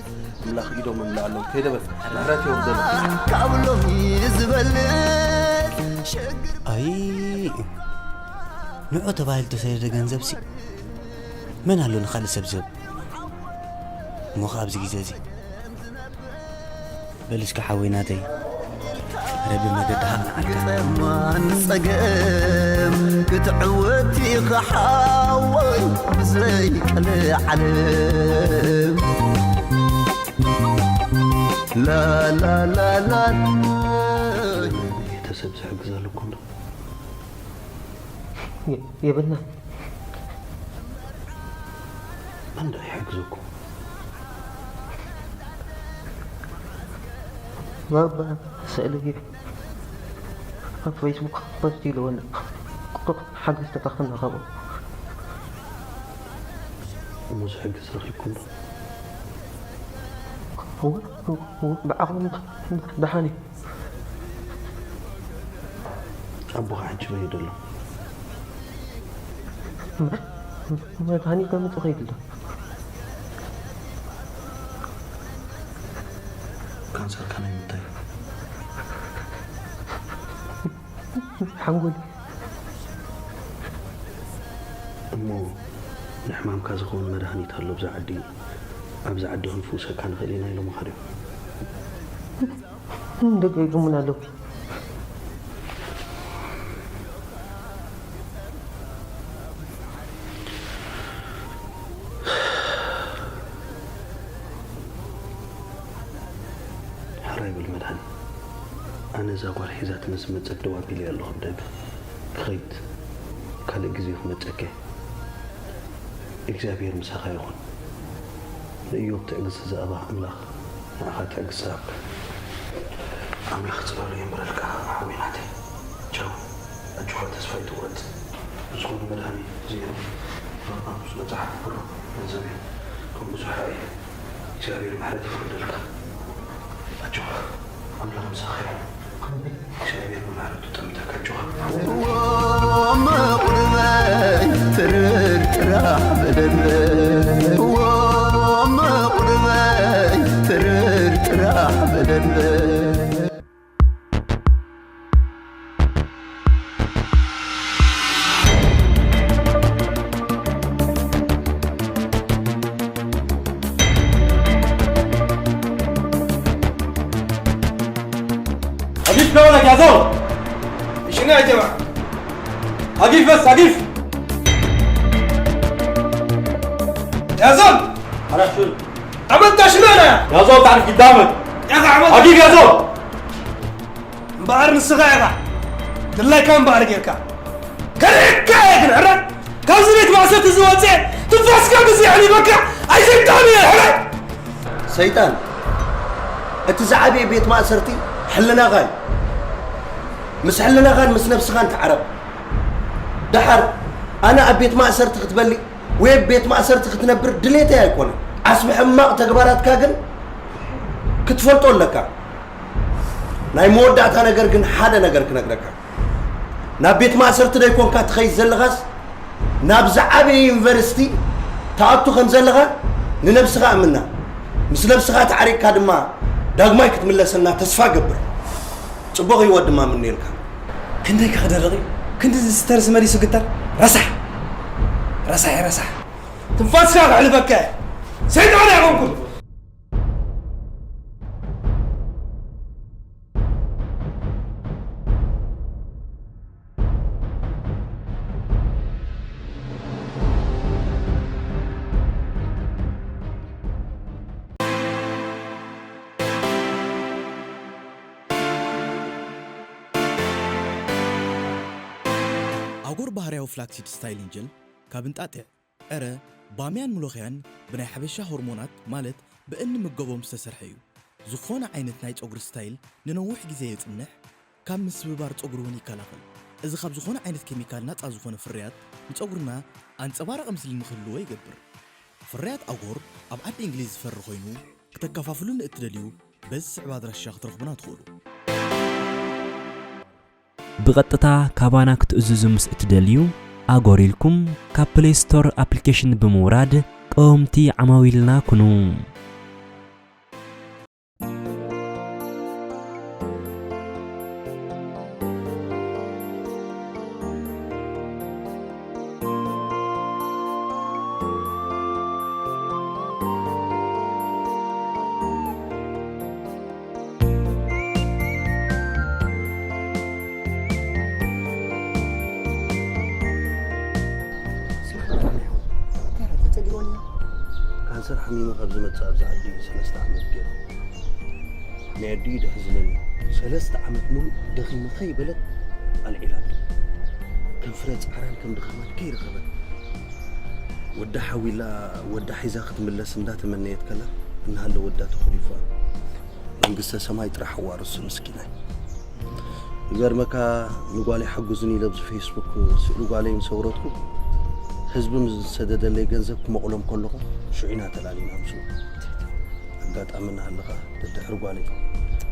ኣምላኽ ኢዶም ይምልኣሎም። ከይደ በል ምሕረት የውርደሎም። ካብ ሎሚ ዝበልጽ ሽግር ኣይ ንዑ ተባሂሉ ተሰደደ ገንዘብ ሲ መን ኣሎ ንኻልእ ሰብ ዝህብ? እሞ ኸዓ ኣብዚ ግዜ እዚ በል እስከ ሓወይ ናተይ ረቢ መገድኻ ኣቕንዓልካ። ማን ጸገም ክትዕወት ኢኻ ሓወይ ብዘይ ቀልዓለም ላላላላ ቤተሰብ ዝሕግዘሉ እኮ እንዶ የብልና እንዳ ይሕግዘኩም። ባባ ስእሊ ኣብ ፌስቡክ ፖስት ኢልዎ ኣሎ ሓገዝ ተረኽብና ካብኡ እሞ ዝሕግዝ ረኺብኩም ዶ? እወ እወ ብዓቕሚ ደሓን እዩ ኣቦኻ ሕጂ በይ ደሎ መድሃኒት ከምፅእ ከይድሎ ካንሰርካ ናይ ምንታይ ሓንጎል እሞ ንሕማምካ ዝኸውን መድሃኒት ኣሎ ብዛ ዓዲ ኣብዚ ዓዲ ክንፍውሰካ ንኽእል ኢና ኢሎምኻ ድዮም ደቂ ኢሎሙና ኣለዉ ሕራይ በል መድሃኒ ኣነ እዛ ጓል ሒዛትኒ ዝመጸት ደው ኣቢለያ ኣለኹ ብደገ ክኸይድ ካልእ ግዜ ክመጸኪ እግዚኣብሔር ምሳኻ ይኹን ንእዮብ ትዕግስቲ ዝኣባ ኣምላኽ ንዓኻ ትዕግስቲ ይሃብካ ኣምላኽ ጽላሉ የንበረልካ ሓወይ ናተይ ቻው ኣጆኻ ተስፋ ኣይትቑረጽ ብዝኾነ መድሃኒ እዚኦም ኣብ ቅዱስ መጽሓፍ ኩሉ ገንዘብ እዩ ከም ብዙሕ ራእይ እግዚኣብሔር ምሕረት ይፍረደልካ ኣጆኻ ኣምላኽ ምሳኻ ይኹን እግዚኣብሔር ብምሕረቱ ጠምተካ ኣጆኻ መቑርበይ ትር እዎ መቑርበይ ትርር ጥራሕ በለለይ። أقف لونك يا زول. شنو يا جماعة؟ أقف بس، أقف. يا زول. أنا شنو؟ عملت شنو أنا؟ يا زول، تعرف قدامك. يا أخي، عملت أقف يا زول. እምበኣር ንስኻ ኢኻ ድላይካ እምበኣር ጌርካ። ከርእየካ እየ ግን፣ ሕራይ። ካብዚ ቤት ማእሰርቲ እዚ ወፅኤ ትንፋስካ ግዜ ኣሕሊፈካ ኣይሰይጣን እየ፣ ሕራይ። ሰይጣን፣ እቲ ዝዓበየ ቤት ማእሰርቲ ሕልናኻ እዩ። ምስ ሕልናኻን ምስ ነብስኻን ተዓረቕ። ደሓር ኣነ ኣብ ቤት ማእሰርቲ ክትበሊ ወይ ኣብ ቤት ማእሰርቲ ክትነብር ድሌተይ ኣይኮነን። ዓስቢ ሕማቕ ተግባራትካ ግን ክትፈልጦ ኣለካ። ናይ መወዳእታ ነገር ግን ሓደ ነገር ክነግረካ። ናብ ቤት ማእሰርቲ ደይኮንካ ትኸይድ ዘለኻስ ናብ ዝዓበየ ዩኒቨርሲቲ ትኣቱ ከም ዘለኻ ንነብስኻ እምና። ምስ ነብስኻ ተዓሪቕካ ድማ ዳግማይ ክትምለሰና ተስፋ ገብር። ጽቡቕ ህይወት ድማ ምነየልካ። ክንደይ ክኽደርቕ እዩ? ክንዲ ዝተርስ መሊሱ ግተር። ረሳሕ! ረሳሕ! ረሳሕ! ትንፋስካ ከሕልፈካ እየ። ሰይጣን ኣይኮንኩን። ኣጎር ባህርያዊ ፍላክሲድ ስታይሊንግ ጀል ካብ እንጣጢዕ፣ ዕረ፣ ባምያን ምሎኽያን ብናይ ሓበሻ ሆርሞናት ማለት ብእንምገቦም ዝተሰርሐ እዩ። ዝኾነ ዓይነት ናይ ጸጉሪ ስታይል ንነዊሕ ግዜ የጽንሕ፣ ካብ ምስብባር ጸጉሪ እውን ይከላኸል። እዚ ካብ ዝኾነ ዓይነት ኬሚካል ናጻ ዝኾነ ፍርያት ንጸጉርና ኣንጸባራቒ ምስሊ ንክህልዎ ይገብር። ፍርያት ኣጎር ኣብ ዓዲ እንግሊዝ ዝፈሪ ኮይኑ ክተከፋፍሉ ንእትደልዩ በዚ ዝስዕብ ኣድራሻ ክትረኽቡና ትኽእሉ። ብቐጥታ ካባና ክትእዝዙ ምስ እትደልዩ፣ ኣጎር ኢልኩም ካብ ፕሌይ ስቶር ኣፕሊኬሽን ብምውራድ ቀወምቲ ዓማዊልና ኩኑ። ካንሰር ሓሚመ ካብ ዝመጽእ ኣብዚ ዓዲ ሰለስተ ዓመት ገይሩ። ናይ ኣዲኡ ደሕዝነኒ። ሰለስተ ዓመት ሙሉእ ደኺመ ከይበለት ኣልዒላቶ። ከም ፍረ ጻዕራን ከም ድኻማን ከይረኸበት። ወዳ ሓዊላ፣ ወዳ ሒዛ ክትምለስ እንዳተመነየት ከላ፣ እናሃለ ወዳ ተኾሊፉ። መንግስተ ሰማይ ጥራሕ ኣዋርሱ ምስኪናይ። ይገርመካ፣ ንጓለይ ሓጉዝኒ ኢለ ኣብዚ ፌስቡክ ስእሊ ጓለይ ምስ ኣውረድኩ፣ ህዝቢ ምስ ዝሰደደለይ ገንዘብ ክመቕሎም ከለኹ፣ ሽዑ ኢና ተላሊና ምስኡ። ኣጋጣሚ እናሃለኻ፣ ደድሕሪ ጓለይ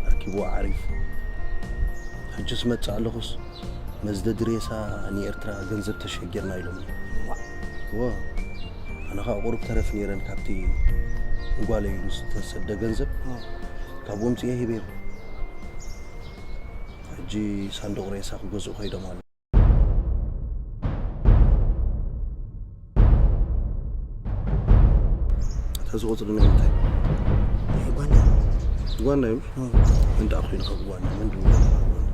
ኣርኪብዋ ዓሪፉ። ሕጅስ መጽእ ኣለኹስ፣ መዝደዲ ሬሳ ንኤርትራ ገንዘብ ተሸጊርና ኢሎምኒ። እዋ፣ ኣነ ኸኣ ቁሩብ ተረፍ ነይረን ካብቲ ንጓለይ ኢሉ ዝተሰደ ገንዘብ፣ ካብኡ ኣምጺኤ ሂበዮም። ሕጂ ሳንዱቕ ሬሳ ክገዝኡ ከይዶም ኣለዉ። እታ እዚ ቁጽሪ ናይ ምንታይ? ናይ ጓና። ጓና እዩ? እዎ። መን ደኣ ኮይኑ ካብ ጓና? መን ደኣ ኮይኑ ካብ ጓና?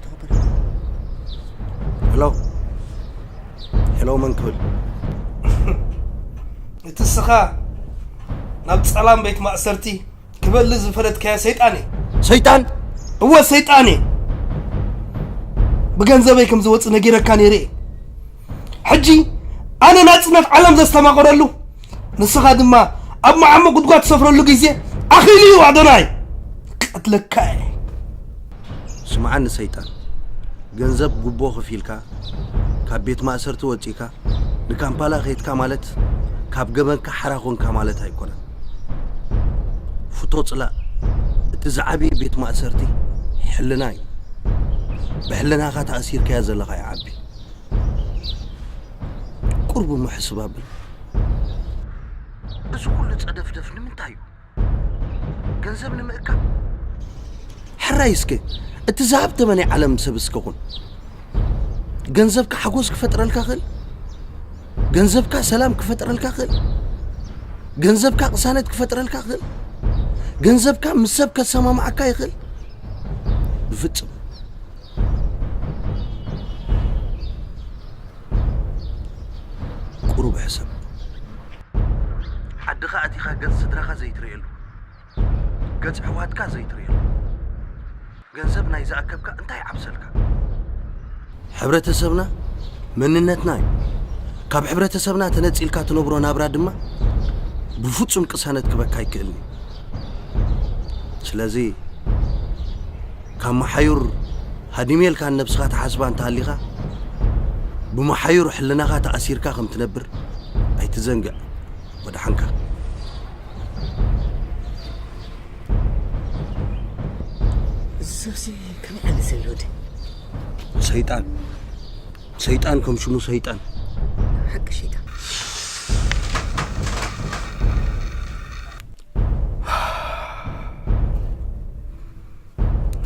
ተቐበል። ሄሎ። ሄሎ፣ መን ክብል? እቲ እስኻ ናብ ጸላም ቤት ማእሰርቲ ክበሊ ዝፈለጥካዮ ሰይጣን እየ። ሰይጣን? እወ፣ ሰይጣን እየ። ብገንዘበይ ከም ዝወጽእ ነጊረካ ነይረ እየ። ሕጂ ኣነ ናጽነት ዓለም ዘስተማቕረሉ፣ ንስኻ ድማ ኣብ መዓሙቕ ጉድጓድ ትሰፍረሉ ግዜ ኣኺሉ እዩ ኣዶናይ። ቀትለካ እየ። ስምዓኒ ሰይጣን፣ ገንዘብ ጉቦ ከፊልካ፣ ካብ ቤት ማእሰርቲ ወጺእካ፣ ንካምፓላ ከይድካ ማለት፣ ካብ ገበንካ ሓራ ኮንካ ማለት ኣይኮነን። ፍቶ ጽላእ፣ እቲ ዝዓበየ ቤት ማእሰርቲ ሕልና እዩ። ብሕልናኻ ተኣሲርካዮ ዘለኻ ይዓቢ። ቁሩብ እሞ ሕስብ ኣብል። እዚ ኩሉ ጸደፍደፍ ንምንታይ እዩ? ገንዘብ ንምእካብ? ሕራይ እስከ፣ እቲ ዝሃብተመ ናይ ዓለም ሰብ እስከ ኩን። ገንዘብካ ሓጎስ ክፈጥረልካ ክእል? ገንዘብካ ሰላም ክፈጥረልካ ክእል? ገንዘብካ ቅሳነት ክፈጥረልካ ክእል? ገንዘብካ ምስ ሰብ ከሰማምዓካ ይኽእል? ብፍጹም። ቁሩብ ሕሰብ። ዓድኻ ኣቲኻ ገጽ ስድራኻ ዘይትርእየሉ፣ ገጽ ኣሕዋትካ ዘይትርእየሉ፣ ገንዘብ ናይ ዝኣከብካ እንታይ ይዓብሰልካ? ሕብረተሰብና መንነትና እዩ። ካብ ሕብረተሰብና ተነጺልካ ትነብሮ ናብራ ድማ ብፍጹም ቅሳነት ክበካ ኣይክእልን እዩ። ስለዚ ካብ መሓዩር ሃዲሜ ኢልካ ንነብስኻ ትሓስባ እንተሃሊኻ፣ ብመሓዩር ሕልናኻ ተኣሲርካ ከም ትነብር ኣይትዘንግዕ። ወድሓንካ። እዚ ሰብሲ ከመይ ዓይነት ሰብ እዩ ወደይ? ሰይጣን። ሰይጣን ከም ሽሙ ሰይጣን። ሓቂ ሸይጣን።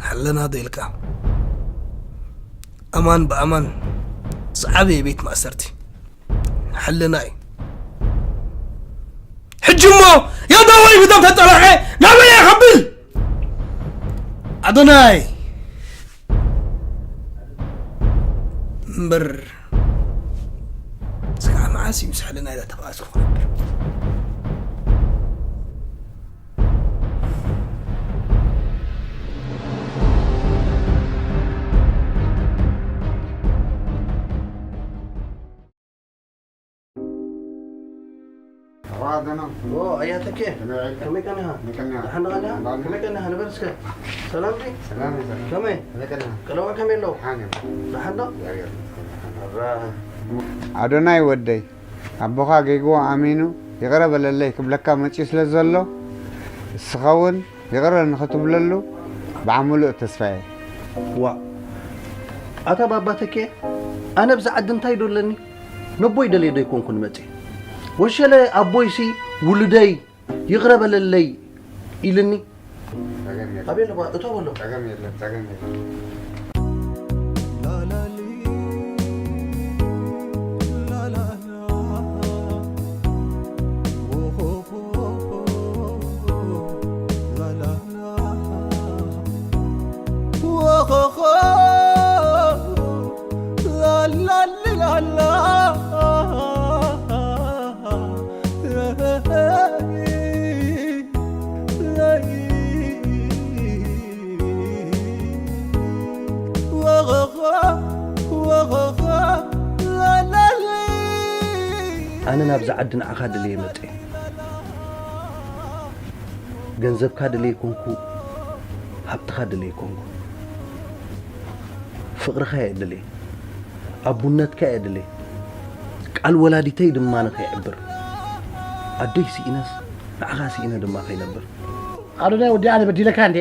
ሕልና ዶ ኢልካ? ኣማን ብኣማን ዝዓበየ ቤት ማእሰርቲ ሕልና እዩ። ሕጂ እሞ ያዳወይ ብደም ተጠላዐ ናበይ እየ ከብል? ኣዶናይ እምበር ስጋዕ መዓስ እዩ ምስ ሕልና ኢላ ተባእሱ ክነብር? ኦ፣ ኣያ ተኬ። ከመይ ቀኒኻ? ከመይ ቀኒኻ? ደሓን ዶ ቀኒኻ? ደሓን። ከመይ ቀኒኻ? ንበር እስከ። ሰላም ዲ? ሰላም እዩ። ከመይ? ከመይ ቀኒኻ? ቀለዋ ከመይ ኣለዉ? ደሓን እዮም። ደሓን ዶ? እግዚኣብሔር ይመስገን፣ ደሓን። ኣራ። ኣዶናይ ወደይ፣ ኣቦኻ ጌግዎ ኣሚኑ ይቕረ በለለይ ክብለካ መጺኡ ስለ ዘሎ፣ እስኻ እውን ይቕረ ንኽትብለሉ ብዓብ ምሉእ ተስፋ እየ። ዋእ፣ ኣታ ባባ ተኬ፣ ኣነ ኣብዚ ዓዲ እንታይ ዶ ኣለኒ? ነቦይ ደልየ ዶ ኣይኮንኩን መጺእ? ወሸለ ኣቦይሲ ውሉደይ ይቕረ በለለይ ኢልኒ። ጸገም የለን። ኣቤል፣ እባ እቶ በሎ። ጸገም የለን፣ ጸገም የለን። ኣነ ናብዚ ዓዲ ንዓኻ ደልየ መጸ። ገንዘብካ ደልየ ኮንኩ፣ ሃብትኻ ደልየ ኮንኩ። ፍቕርኻ እየ ደልየ፣ ኣቡነትካ እየ ደልየ። ቃል ወላዲተይ ድማ ንኸይዕብር፣ ኣደይ ስኢነስ ንዓኻ ስኢነ ድማ ከይነብር። ኣዶናይ ወዲ ኣነ በዲለካ እንዴ?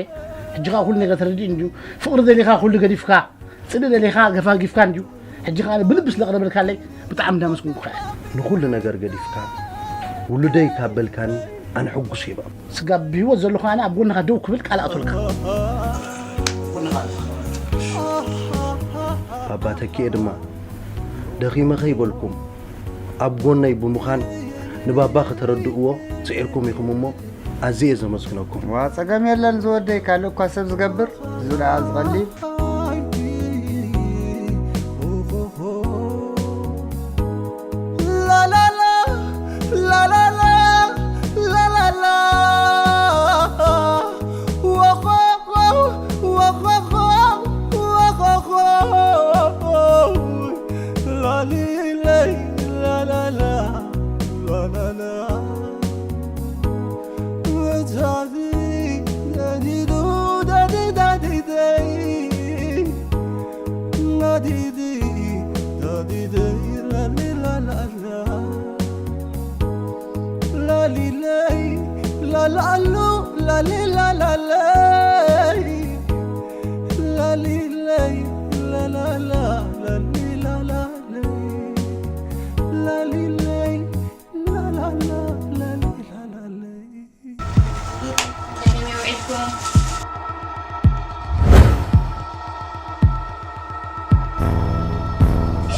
ሕጂ ኸኣ ኩሉ ነገር ተረዲኡ እንድዩ። ፍቕሪ ደሊኻ ኩሉ ገዲፍካ፣ ጽድቂ ደሊኻ ገፋጊፍካ እንድዩ። ሕጂ ኸኣ ብልቢ ስለ ኣቕረብካለይ ብጣዕሚ እንዳመስገንኩኻ እየ። ንኹሉ ነገር ገዲፍካ ውሉደይ ካብ በልካኒ ኣነ ሕጉስ እየ። ስጋብ ብህይወት ዘለኹ ኣነ ኣብ ጎንኻ ደው ክብል ቃል እኣትወልካ። ባባ ተኪኤ ድማ ደኺመ ከይበልኩም ኣብ ጎነይ ብምዃን ንባባ ከተረድእዎ ጽዒርኩም ኢኹም እሞ ኣዝየ ዘመስግነኩም። ዋ፣ ጸገም የለን ዝወደይ፣ ካልእ እኳ ሰብ ዝገብር፣ እዙ ደኣ ዝቐሊል።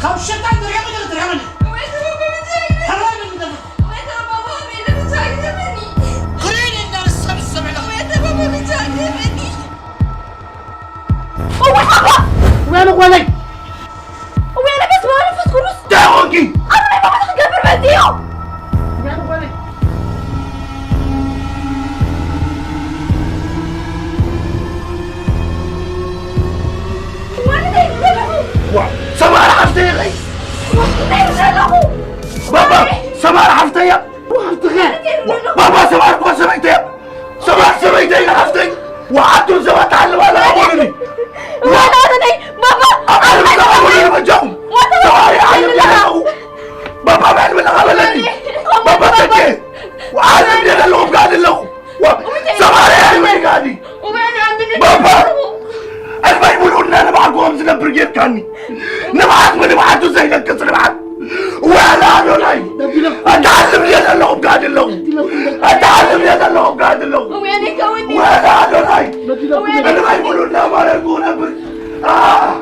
ካብ ሸጣን ትርሕቕ ኢልኺ ትርሕቕኒ። ወይ ተባባዕ ብቻ ግደፈኒ። ሕራይ በል ንደፈ። ወይ ተባባዕ ብቻ ግደፈኒ። ክሬን እንዳነሳብ ዝሰምዕ ለኹ። ወይ ተባባዕ ብቻ ግደፈኒ። እወ ሓባ! እወ ኣነ ጓለይ! እወ ኣነ በስመ ኣብ መንፈስ ቅዱስ! እንታይ ኾንኪ? ኣብ ናይ ባዕሉ ክገብር መጽእ እዩ! እወ ኣነ ጓለይ! ዋ፣ ሰማራ ሓፍተይ ኢኺ? ባባ፣ ሰማራ ሓፍተይ እያ። ሓፍትኻ። ባባ፣ ሰማራ እኮ ሰበይተይ እያ። ሰማራ ሰበይተይ ኢላ ሓፍተይ። ወዓቱ ሰባት ትሓልባ ኣለኻ በሉኒ። ወላ ነይ፣ ባባ። ኣብ ዓለም ዘለኹ በሉኒ በጃኹም። ሰማራ ዓለም ዘለኹ። ባባ፣ ብዕልሚ ኣለኻ በለኒ። ባባ፣ ተኬ። ወዓለም ዘለኹም ጋድ ኣለኹ። ዋ፣ ሰማርያ ይበልካኒ። ባባ፣ ዕድመይ ሙሉእና ንብዓት ከምዚ ነብር ጌርካኒ። ንብዓት ብንብዓቱ ዘይደቅስ ንብዓት። ወላ ኣዶናይ፣ ኣታ ዓለም እየ ዘለኹም ጋድ ኣለኹ። ኣታ ዓለም እየ ዘለኹም ጋድ ኣለኹ። ወላ ኣዶናይ፣ ዕድመይ ሙሉእና ማለት ክነብር። ኣ-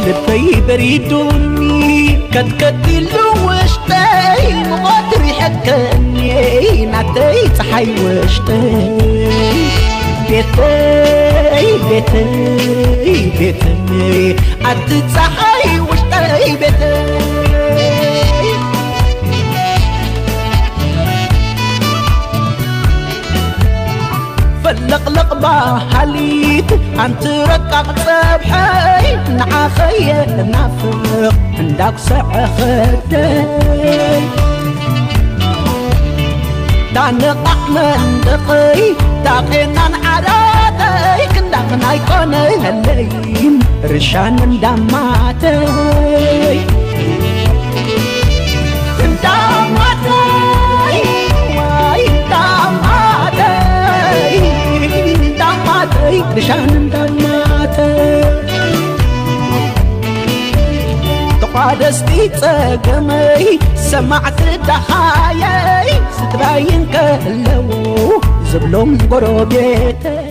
ልበይ በሪዱኒ ከትከት ኢሉ ውሽጠይ ሙቐት ሪሐከኒ ናተይ ፀሓይ ውሽጠይ ቤተይ ቤተይ ቤተይ ኣቲ ፀሓይ ውሽጠይ ቤተይ ፈለቕለቕ ባሃሊት ኣንቲ ረቃቕ ጸብሐይ ንዓኸየ እናፍቕ እንዳጉሰዐ ኸደይ ዳንቓዕ መንደቐይ ዳቄናን ዓራተይ ክንዳቕ ናይ ቆነለይን ርሻን እንዳማተይ እንዳማተይ ዋይ እንዳማተይ እንዳማተይ ርሻን እንዳማተይ ተቋደስቲ ጸገመይ ሰማዕቲ ደሃየይ ስድራይ እንከለዉ ዝብሎም ጎረቤተይ